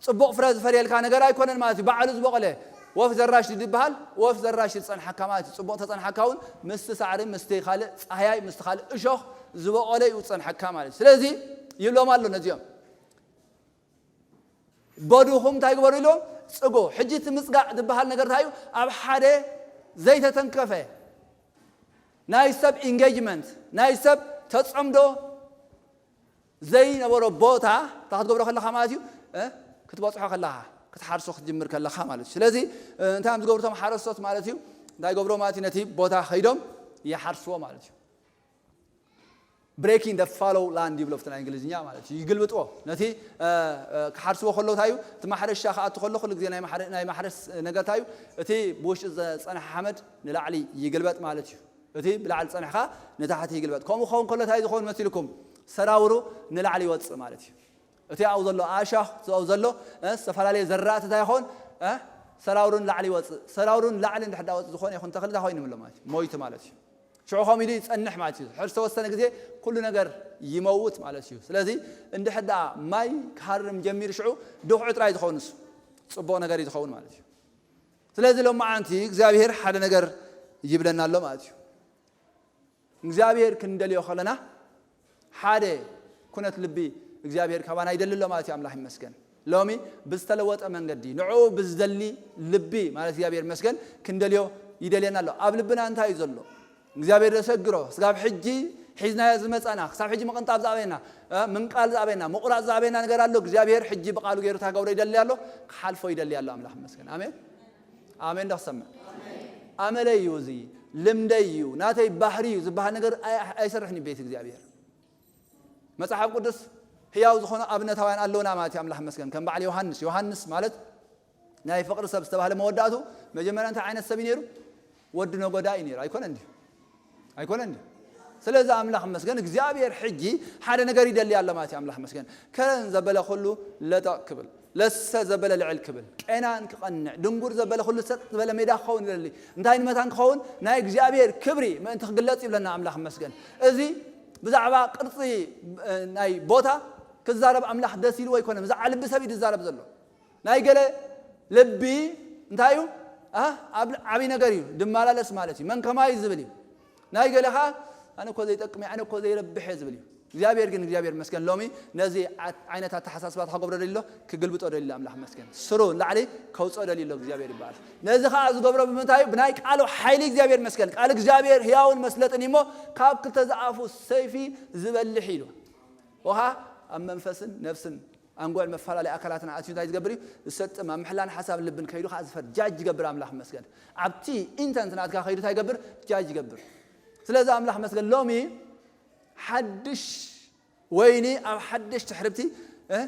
ጽቡቕ ፍረ ዝፈርየልካ ነገር ኣይኮነን ማለት እዩ። ባዕሉ ዝበቐለ ወፍ ዘራሽ ድበሃል፣ ወፍ ዘራሽ ዝጸንሓካ ማለት እዩ። ጽቡቕ ተጸንሓካ እውን ምስቲ ሳዕሪ፣ ምስቲ ካልእ ጻህያይ፣ ምስቲ ካልእ እሾኽ ዝበቐለ እዩ ዝጸንሓካ ማለት እዩ። ስለዚ ይብሎም ኣሎ ነዚኦም። በድኹም እንታይ ግበሩ ኢሎም? ጽግኡ። ሕጂ እቲ ምጽጋእ ዝበሃል ነገር እንታይ እዩ? ኣብ ሓደ ዘይተተንከፈ ናይ ሰብ ኢንጌጅመንት፣ ናይ ሰብ ተጸምዶ ዘይነበሮ ቦታ እንታይ ክትገብሮ ከለኻ ማለት እዩ? እ? ክትበጽሖ ከለኻ፣ ክትሓርሶ ክትጅምር ከለኻ ማለት እዩ። ስለዚ፣ እ፣ እንታይ እዮም ዝገብሩ እቶም ሓረስቶት ማለት እዩ? እንታይ ይገብሩ ማለት እዩ? ነቲ ቦታ ከይዶም ይሓርስዎ ማለት እዩ። ብሬኪንግ ደ ፋሎ ላንድ ይብሎ ብቲ ናይ እንግሊዝኛ ማለት እዩ። ይግልብጥዎ። ነቲ፣ እ፣ እ፣ ክሓርስዎ ከለዉ እንታይ እዩ? እቲ ማሕረሻ ክኣቱ ከሎ ኩሉ ግዜ ናይ ማሕረ-፣ ናይ ማሕረስ ነገር እንታይ እዩ? እቲ ብውሽጢ ዝጸንሐ ሓመድ ንላዕሊ ይግልበጥ ማለት እዩ። እቲ ብላዕሊ ጸኒሕካ ንታሕቲ ይግልበጥ። ከምኡ ክኸውን ከሎ እንታይ ዝኸውን መሲልኩም? ሰራውሩ ንላዕሊ ይወጽእ ማለት እዩ። እቲ ኣብኡ ዘሎ ኣሻኽ፣ ኣብኡ ዘሎ፣ እ፣ ዝተፈላለየ ዘራእቲ እንታይ ይኸውን? እ፣ ሰራውሩ ንላዕሊ ይወጽእ። ሰራውሩ ንላዕሊ እንድሕር ዳኣ ወጽእ፣ ዝኾነ ይኹን ተኽሊ እንታይ ኮይኑ ኣሎ ማለት እዩ? ሞይቱ ማለት እዩ። ሽዑ ከምኡ ኢሉ ይጸንሕ ማለት እዩ። ድሕሪ ዝተወሰነ ግዜ ኩሉ ነገር ይመውት ማለት እዩ። ስለዚ እንድሕር ደኣ ማይ ክሃርም ጀሚሩ ሽዑ ድኹዒ ጥራይ ዝኸውን ንሱ። ጽቡቕ ነገር እዩ ዝኸውን ማለት እዩ። ስለዚ ሎማዓንቲ እግዚኣብሔር ሓደ ነገር ይብለና ኣሎ ማለት እዩ። እግዚኣብሔር ክንደልዮ ከለና ሓደ ኩነት ልቢ እግዚኣብሔር ካባና ይደሊ ኣሎ ማለት እዩ። ኣምላኽ ይመስገን። ሎሚ ብዝተለወጠ መንገዲ ንዕኡ ብዝደሊ ልቢ ማለት እግዚኣብሔር ይመስገን ክንደልዮ ይደልየና ኣሎ። ኣብ ልብና እንታይ እዩ ዘሎ? እግዚኣብሔር ዘሰግሮ፣ ስጋብ ሕጂ ሒዝናዮ ዝመጻና፣ ክሳብ ሕጂ ምቕንጣብ ዝኣበየና፣ እ፣ ምንቃል ዝኣበየና፣ ምቑራጽ ዝኣበየና ነገር ኣሎ። እግዚኣብሔር ሕጂ ብቓሉ ገይሩ እንታይ ክገብሮ ይደሊ ኣሎ? ክሓልፎ ይደሊ ኣሎ። ኣምላኽ ይመስገን። ኣሜን። ኣሜን ዶ ክሰምዕ? ኣመለይ እዩ እዚ፣ ልምደይ እዩ፣ ናተይ ባህሪ እዩ ዝበሃል ነገር ኣይ-፣ ኣይሰርሕን እዩ ቤት እግዚኣብሔር። መጽሓፍ ቅዱስ ህያው ዝኾኑ ኣብነታውያን ኣለውና ማለት እዩ። ኣምላኽ ይመስገን። ከም በዓል ዮሃንስ፣ ዮሃንስ ማለት ናይ ፍቕሪ ሰብ ዝተባህለ መወዳእቱ መጀመርያ እንታይ ዓይነት ሰብ እዩ ነይሩ? ወዲ ነጎዳ እዩ ነይሩ። ኣይኮነን ድዩ? ኣይኮነን ድዩ? ስለዚ ኣምላኽ ይመስገን፣ እግዚኣብሔር ሕጂ ሓደ ነገር ይደሊ ኣሎ ማለት እዩ። ኣምላኽ ይመስገን። ከረን ዘበለ ኩሉ ለጠቕ ክብል፣ ለሰ ዘበለ ልዕል ክብል፣ ቄናን ክቐንዕ፣ ድንጉር ዘበለ ኩሉ ሰጥ ዝበለ ሜዳ ክኸውን ይደሊ። እንታይ ንመታን ክኸውን? ናይ እግዚኣብሔር ክብሪ ምእንቲ ክግለጽ ይብለና ኣምላኽ ይመስገን። እዚ ብዛዕባ ቅርጺ፣ እ፣ ናይ ቦታ ክዛረብ ኣምላኽ ደስ ኢልዎ ኣይኮነን። ብዛዕባ ልቢ ሰብ እዩ ዝዛረብ ዘሎ። ናይ ገለ ልቢ እንታይ እዩ? ኣ፣ ኣብ ዓብዪ ነገር እዩ ድመላለስ ማለት እዩ። መን ከማይ ዝብል እዩ። ናይ ገለ ኸዓ ኣነ እኮ ዘይጠቅም እየ፣ ኣነ እኮ ዘይረብሕ እየ ዝብል እዩ። እግዚኣብሔር ግን፣ እግዚኣብሔር መስገን፣ ሎሚ ነዚ ዓ-፣ ዓይነት ኣተሓሳስባ እንታይ ክገብሮ ደልዩ ኣሎ? ክግልብጦ ደልዩ ኣሎ። ኣምላኽ መስገን። ስሩ ንላዕሊ ከውፅኦ ደልዩ ኣሎ። እግዚኣብሔር ይበሃል። ነዚ ኸዓ ዝገብሮ ብምንታይ እዩ? ብናይ ቃሉ ሓይሊ። እግዚኣብሔር መስገን። ቃል እግዚኣብሔር ህያውን መስለጥን እዩ እሞ ካብ ክልተ ዝኣፉ ሰይፊ ዝበልሕ እዩ ኢሉ። ወኻ ኣብ መንፈስን ነፍስን ኣንጎዕ መፈላለይ ኣካላትና ኣትዩ እንታይ ዝገብር እዩ? ዝሰጥም። ኣብ ምሕላን ሓሳብ ልብን ከይዱ ከዓ ዝፈርድ፣ ጃጅ ይገብር ኣምላኽ መስገን። ኣብቲ ኢንተንት ናትካ ከይዱ እንታይ ይገብር? ጃጅ ይገብር። ስለዚ ኣምላኽ መስገን ሎሚ ሓድሽ ወይኒ ኣብ ሓድሽ ትሕርብቲ እ፣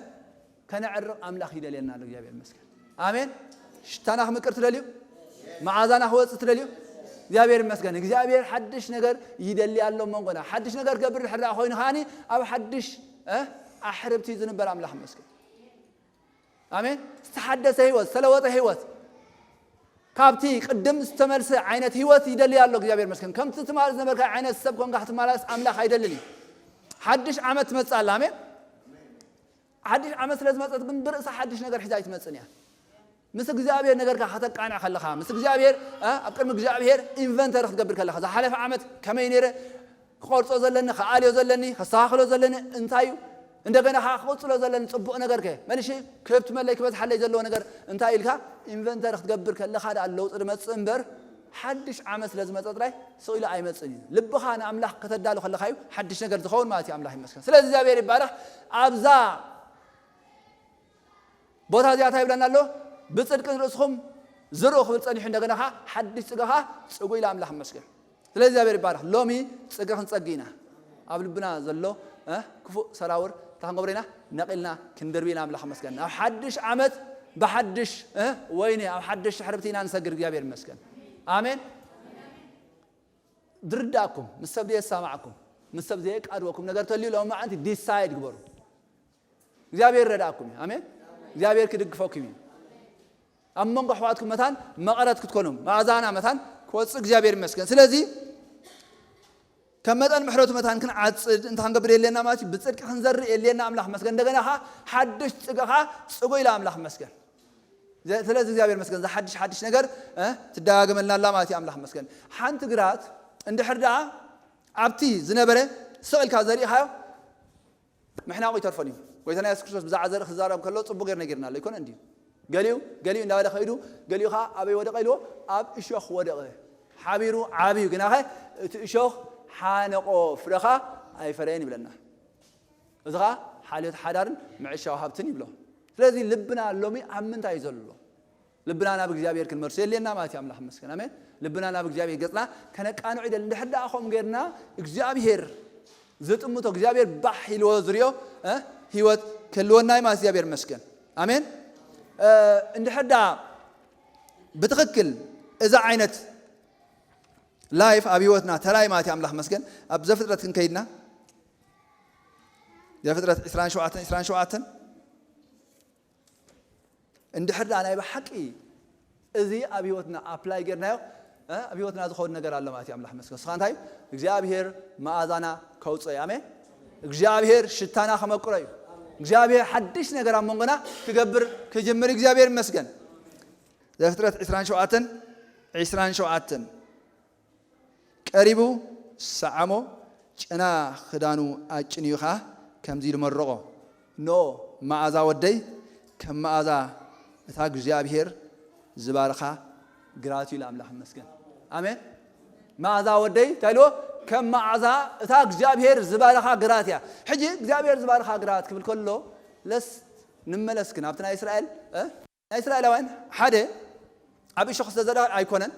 ከነዕርቕ ኣምላኽ ይደልየና ኣሎ። እግዚኣብሔር ይመስገን። ኣሜን። ሽታና ክምቅር ትደልዩ? መዓዛና ክወፅእ ትደልዩ? እግዚኣብሔር ይመስገን። እግዚኣብሔር ሓድሽ ነገር ይደሊ ኣሎ መንጎና። ሓድሽ ነገር ክገብር ድሕር ደኣ ኮይኑ ከዓኒ ኣብ ሓድሽ እ፣ ኣሕርብቲ ዝንበር ኣምላኽ ይመስገን። ኣሜን። ዝተሓደሰ ህይወት፣ ዝተለወጠ ህይወት፣ ካብቲ ቅድም ዝተመልሰ ዓይነት ህይወት ይደሊ ኣሎ። እግዚኣብሔር ይመስገን። ከምቲ ትማል ዝነበርካ ዓይነት ሰብ ኮንካ ክትመላለስ ኣምላኽ ኣይደልን እዩ። ሓድሽ ዓመት ትመጽእ ኣላ። ኣሜን። ሓድሽ ዓመት ስለ ዝመጸት ግን ብርእሳ ሓድሽ ነገር ሒዛ ኣይትመጽእን እያ። ምስ እግዚኣብሔር ነገርካ ከተቃንዕ ከለኻ፣ ምስ እግዚኣብሔር እ፣ ኣብ ቅድሚ እግዚኣብሔር ኢንቨንተሪ ክትገብር ከለኻ፣ ዝሓለፈ ዓመት ከመይ ነይረ፣ ክቆርጾ ዘለኒ፣ ክኣልዮ ዘለኒ፣ ከስተኻኽሎ ዘለኒ እንታይ እዩ? እንደገና ከዓ ክቕጽሎ ዘለኒ ጽቡቕ ነገር ከ መልሺ ክህብትመለይ ክበዝሓለይ ዘለዎ ነገር እንታይ ኢልካ ኢንቨንተሪ ክትገብር ከለኻ ደኣ ለውጢ ዝመጽእ እምበር ሓድሽ ዓመት ስለ ዝመጸ ጥራይ ስቕ ኢሉ ኣይመጽእን እዩ። ልብኻ ንኣምላኽ ከተዳሉ ከለኻ እዩ ሓድሽ ነገር ዝኸውን ማለት እዩ። ኣምላኽ ይመስገን። ስለዚ እግዚኣብሔር ይባረኽ። ኣብዛ ቦታ እዚኣ እንታይ ይብለና ኣሎ? ብጽድቂ ርእስኹም ዝርኡ ክብል ጸኒሑ፣ እንደገና ኸዓ ሓድሽ ጽገ ኸዓ ጽጉ ኢላ ኣምላኽ ይመስገን። ስለዚ እግዚኣብሔር ይባረኽ። ሎሚ ጽገ ክንጸጊ ኢና። ኣብ ልብና ዘሎ እ፣ ክፉእ ሰራውር እንታይ ክንገብሮ ኢና? ነቒልና ክንድርቢ ኢና። ኣምላኽ ይመስገን። ኣብ ሓድሽ ዓመት ብሓድሽ እ፣ ወይኒ ኣብ ሓድሽ ትሕርብቲ ኢና ንሰግር። እግዚኣብሔር ይመስገን። ኣሜን። ድርዳእኩም ምስ ሰብ ዘየሳማዕኩም ምስ ሰብ ዘየቃድወኩም ነገር ተልዩ ሎም መዓንቲ ዲሳይድ ግበሩ። እግዚኣብሔር ይረዳእኩም እዩ። ኣሜን። እግዚኣብሔር ክድግፈኩም እዩ። ኣብ መንጎ ኣሕዋትኩም መታን መቐረት ክትኮኑ፣ መኣዛና መታን ክወፅእ እግዚኣብሔር ይመስገን። ስለዚ ከም መጠን ምሕረቱ መታን ክንዓፅድ እንታይ ክንገብር የድልየና ማለት እዩ? ብፅድቂ ክንዘርእ የድልየና። ኣምላኽ መስገን። እንደገና ኸዓ ሓድሽ ፅገኻ ፅጉ ኢላ ኣምላኽ መስገን። ዘ-፣ ስለዚ እግዚኣብሔር መስገን። እዛ ሓድሽ ሓድሽ ነገር እ፣ ትደጋገመልና ኣላ ማለት እዩ። ኣምላኽ መስገን። ሓንቲ ግራት እንድሕር ደኣ ኣብቲ ዝነበረ ስቕ ኢልካ ዘሪእኻዮ ምሕናቑ ይተርፎን እዩ። ጎይታና የሱስ ክርስቶስ ብዛዕባ ዘርኢ ክዛረብ ከሎ ጽቡቕ ጌሩ ነጊርና ኣሎ። ኣይኮነን ድዩ? ገሊኡ፣ ገሊኡ እንዳበለ ከይዱ፣ ገሊኡ ኸዓ ኣበይ ወደቐ ኢልዎ? ኣብ እሾኽ ወደቐ። ሓቢሩ ዓብዩ፣ ግናኸ እቲ እሾኽ ሓነቆ፣ ፍረኻ ኣይፈረየን ይብለና። እዚ ኸዓ ሓልዮት ሓዳርን ምዕሻው ሃብትን ይብሎ። ስለዚ ልብና ሎሚ ኣብ ምንታይ እዩ ዘሎ? ልብና ናብ እግዚኣብሔር ክንመልሶ የድልየና ማለት እዩ። ኣምላኽ ይመስገን። ኣሜን። ልብና ናብ እግዚኣብሔር ገጽና ከነቃንዖ ይደሊ። እንድሕር ደኣ ከምኡ ጌርና እግዚኣብሔር ዝጥምቶ፣ እግዚኣብሔር ባሕ ኢልዎ ዝሪኦ እ፣ ህይወት ክህልወና እዩ ማለት እግዚኣብሔር ይመስገን። ኣሜን። እ፣ እንድሕር ደኣ ብትኽክል እዛ ዓይነት ላይፍ ኣብ ህይወትና ተራይ ማለት እዩ። ኣምላኽ ይመስገን። ኣብ ዘፍጥረት ክንከይድና ዘፍጥረት ዕስራን ሸውዓተን ዕስራን ሸውዓተን እንድሕር ደኣ ናይ ብሓቂ እዚ ኣብ ህይወትና ኣፕላይ ጌርናዮ እ፣ ኣብ ህይወትና ዝኸውን ነገር ኣሎ ማለት እዩ። ኣምላኽ ይመስገን። ንስኻ እንታይ እግዚኣብሔር መኣዛና ከውፅኦ እዩ። ኣሜን። እግዚኣብሔር ሽታና ከመቅሮ እዩ። እግዚኣብሔር ሓድሽ ነገር ኣብ መንጎና ክገብር ክጅምር እግዚኣብሔር ይመስገን። ዘፍጥረት ዕስራን ሸውዓተን ዕስራን ሸውዓተን ቀሪቡ ሰዓሞ፣ ጨና ክዳኑ ኣጭንዩ ኸዓ ከምዚ ኢሉ መረቖ፣ ኖ መኣዛ ወደይ ከም መኣዛ እታ እግዚኣብሔር ዝባርኻ ግራት እዩ ኢሉ ኣምላኽ ይመስገን። ኣሜን። መኣዛ ወደይ እንታይ ኢልዎ? ከም መኣዛ እታ እግዚኣብሔር ዝባርኻ ግራት እያ። ሕጂ እግዚኣብሔር ዝባርኻ ግራት ክብል ከሎ ለስ ንመለስ ግን ኣብቲ ናይ እስራኤል እ? ናይ እስራኤላውያን ሓደ ኣብ እሾኽ ዝተዘርአ ኣይኮነን።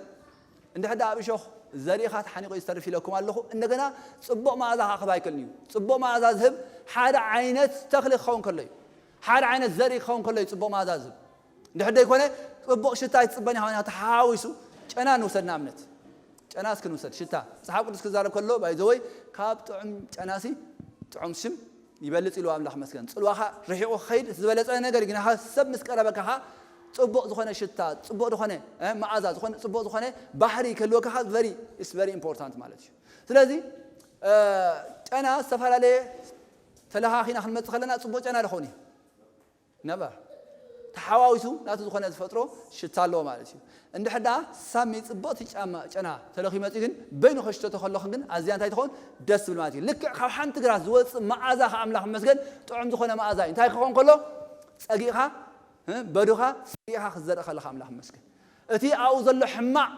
እንድሕር ደኣ ኣብ እሾኽ ዘሪእኻ ተሓኒቑ እዩ ዝተርፍ ኢለኩም ኣለኹ። እንደገና ጽቡቕ መኣዛ ከኣ ክህብ ኣይክእልን እዩ። ጽቡቕ መኣዛ ዝህብ ሓደ ዓይነት ተኽሊ ክኸውን ከሎ እዩ። ሓደ ዓይነት ዘርኢ ክኸውን ከሎ እዩ ጽቡቕ መኣዛ ዝህብ። እንድሕር ደይኮነ ጽቡቕ ሽታ ኣይትጽበን ኢኻ፣ ተሓዋዊሱ ጨና ንውሰድ ንኣብነት። ጨና እስኪ ንውሰድ፣ ሽታ። መጽሓፍ ቅዱስ ክዛረብ ከሎ ባይ ዘ ወይ ካብ ጥዑም ጨናሲ ጥዑም ሽም ይበልጽ ኢሉ ኣምላኽ መስገን። ጽልዋኻ ርሒቑ ክኸይድ እቲ ዝበለጸ ነገር እዩ። ግናኸ ሰብ ምስ ቀረበካ ኸኣ ጽቡቕ ዝኾነ ሽታ፣ ጽቡቕ ዝኾነ እ፣ መኣዛ፣ ዝኾነ ጽቡቕ ዝኾነ ባህሪ ክህልወካ ኸኣ very is very important ማለት እዩ። ስለዚ እ፣ ጨና ዝተፈላለየ ተለኻኺና ክንመጽእ ከለና ጽቡቕ ጨና ዶ ኸውን እዩ? ነበር ተሓዋዊሱ ናቱ ዝኾነ ዝፈጥሮ ሽታ ኣለዎ ማለት እዩ። እንድሕር ደኣ ሳሚ ጽብቕቲ ጫማ ጨና ተለኺ መጺኡ ግን በይኑ ከሽተቶ ከለኹ ግን ኣዝያ እንታይ ትኸውን? ደስ ትብል ማለት እዩ። ልክዕ ካብ ሓንቲ ግራት ዝወጽእ መኣዛ ከኣ ኣምላኽ ይመስገን ጥዑም ዝኾነ መኣዛ እዩ። እንታይ ክኸውን ከሎ? ጸጊእኻ እ፣ በዱኻ ጸጊእኻ ክትዘርእ ከለኻ ኣምላኽ ይመስገን። እቲ ኣብኡ ዘሎ ሕማቕ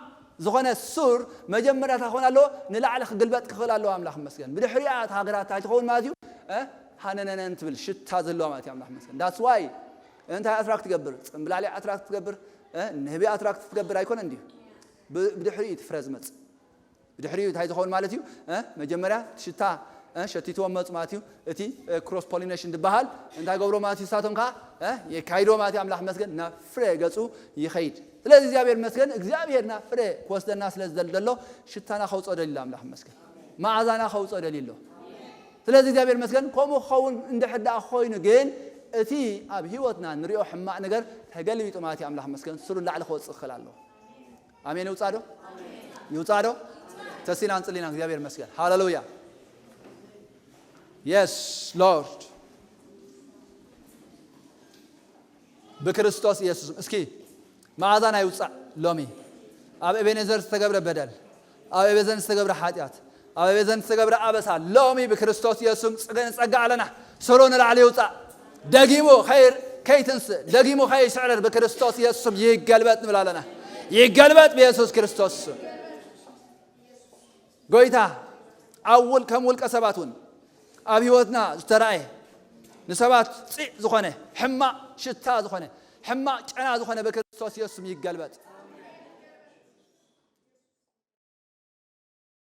ዝኾነ ሱር መጀመርያ እንታይ ክኸውን ኣለዎ? ንላዕሊ ክግልበጥ ክኽእል ኣለዎ ኣምላኽ ይመስገን። ብድሕሪኣ እታ ግራት እንታይ ትኸውን ማለት እዩ? እ፣ ሃነነነን ትብል ሽታ ዘለዋ ማለት እዩ። ኣምላኽ መስገን that's why እንታይ ኣትራክት ትገብር? ጽምብላሊ ኣትራክት ትገብር፣ ንህቢ ኣትራክት ትገብር ኣይኮነ እንዲዩ። ብድሕሪኡ እቲ ፍረ ዝመጽእ ብድሕሪኡ እንታይ ዝኸውን ማለት እዩ? መጀመርያ ሽታ ሸቲትዎም መፁ ማለት እዩ። እቲ ክሮስ ፖሊኔሽን ዝበሃል እንታይ ገብሮ ማለት እዩ? ንሳቶም ከዓ የካይድዎ ማለት እዩ። ኣምላኽ መስገን ናብ ፍረ ገፁ ይኸይድ። ስለዚ እግዚኣብሔር መስገን እግዚኣብሔር ናብ ፍረ ክወስደና ስለ ዝደል ዘሎ ሽታና ከውፅኦ ደሊሎ ኣምላኽ መስገን መዓዛና ከውፅኦ ደሊሎ። ስለዚ እግዚኣብሔር መስገን ከምኡ ክኸውን እንድሕር ደኣ ኮይኑ ግን እቲ ኣብ ህይወትና ንሪኦ ሕማቕ ነገር ተገልቢጡ ማለት እዩ። ኣምላኽ መስገን ስሩ ላዕሊ ክወፅእ ክኽእል ኣለዎ። ኣሜን። ይውፃ ዶ? ይውፃ ዶ? ተሲና እንፅሊና እግዚኣብሔር መስገን ሃሌሉያ። የስ ሎርድ ብክርስቶስ ኢየሱስ እስኪ መዓዛና ይውፃእ። ሎሚ ኣብ ኤቤኔዘር ዝተገብረ በደል፣ ኣብ ኤቤዘን ዝተገብረ ሓጢኣት፣ ኣብ ኤቤዘን ዝተገብረ ኣበሳ ሎሚ ብክርስቶስ ኢየሱስም ፀጋ ኣለና። ስሩ ንላዕሊ ይውፃእ። ደጊሙ ከይትንስእ፣ ደጊሙ ከይስዕርር ብክርስቶስ ኢየሱስም ይገልበጥ ንብል ኣለና። ይገልበጥ ብኢየሱስ ክርስቶስ ስም። ጎይታ ኣብ ውል ከም ውልቀ ሰባት እውን ኣብ ህይወትና ዝተራእየ ንሰባት ፂዕ ዝኾነ ሕማቕ ሽታ ዝኾነ ሕማቕ ጨና ዝኾነ ብክርስቶስ ኢየሱስም ይገልበጥ።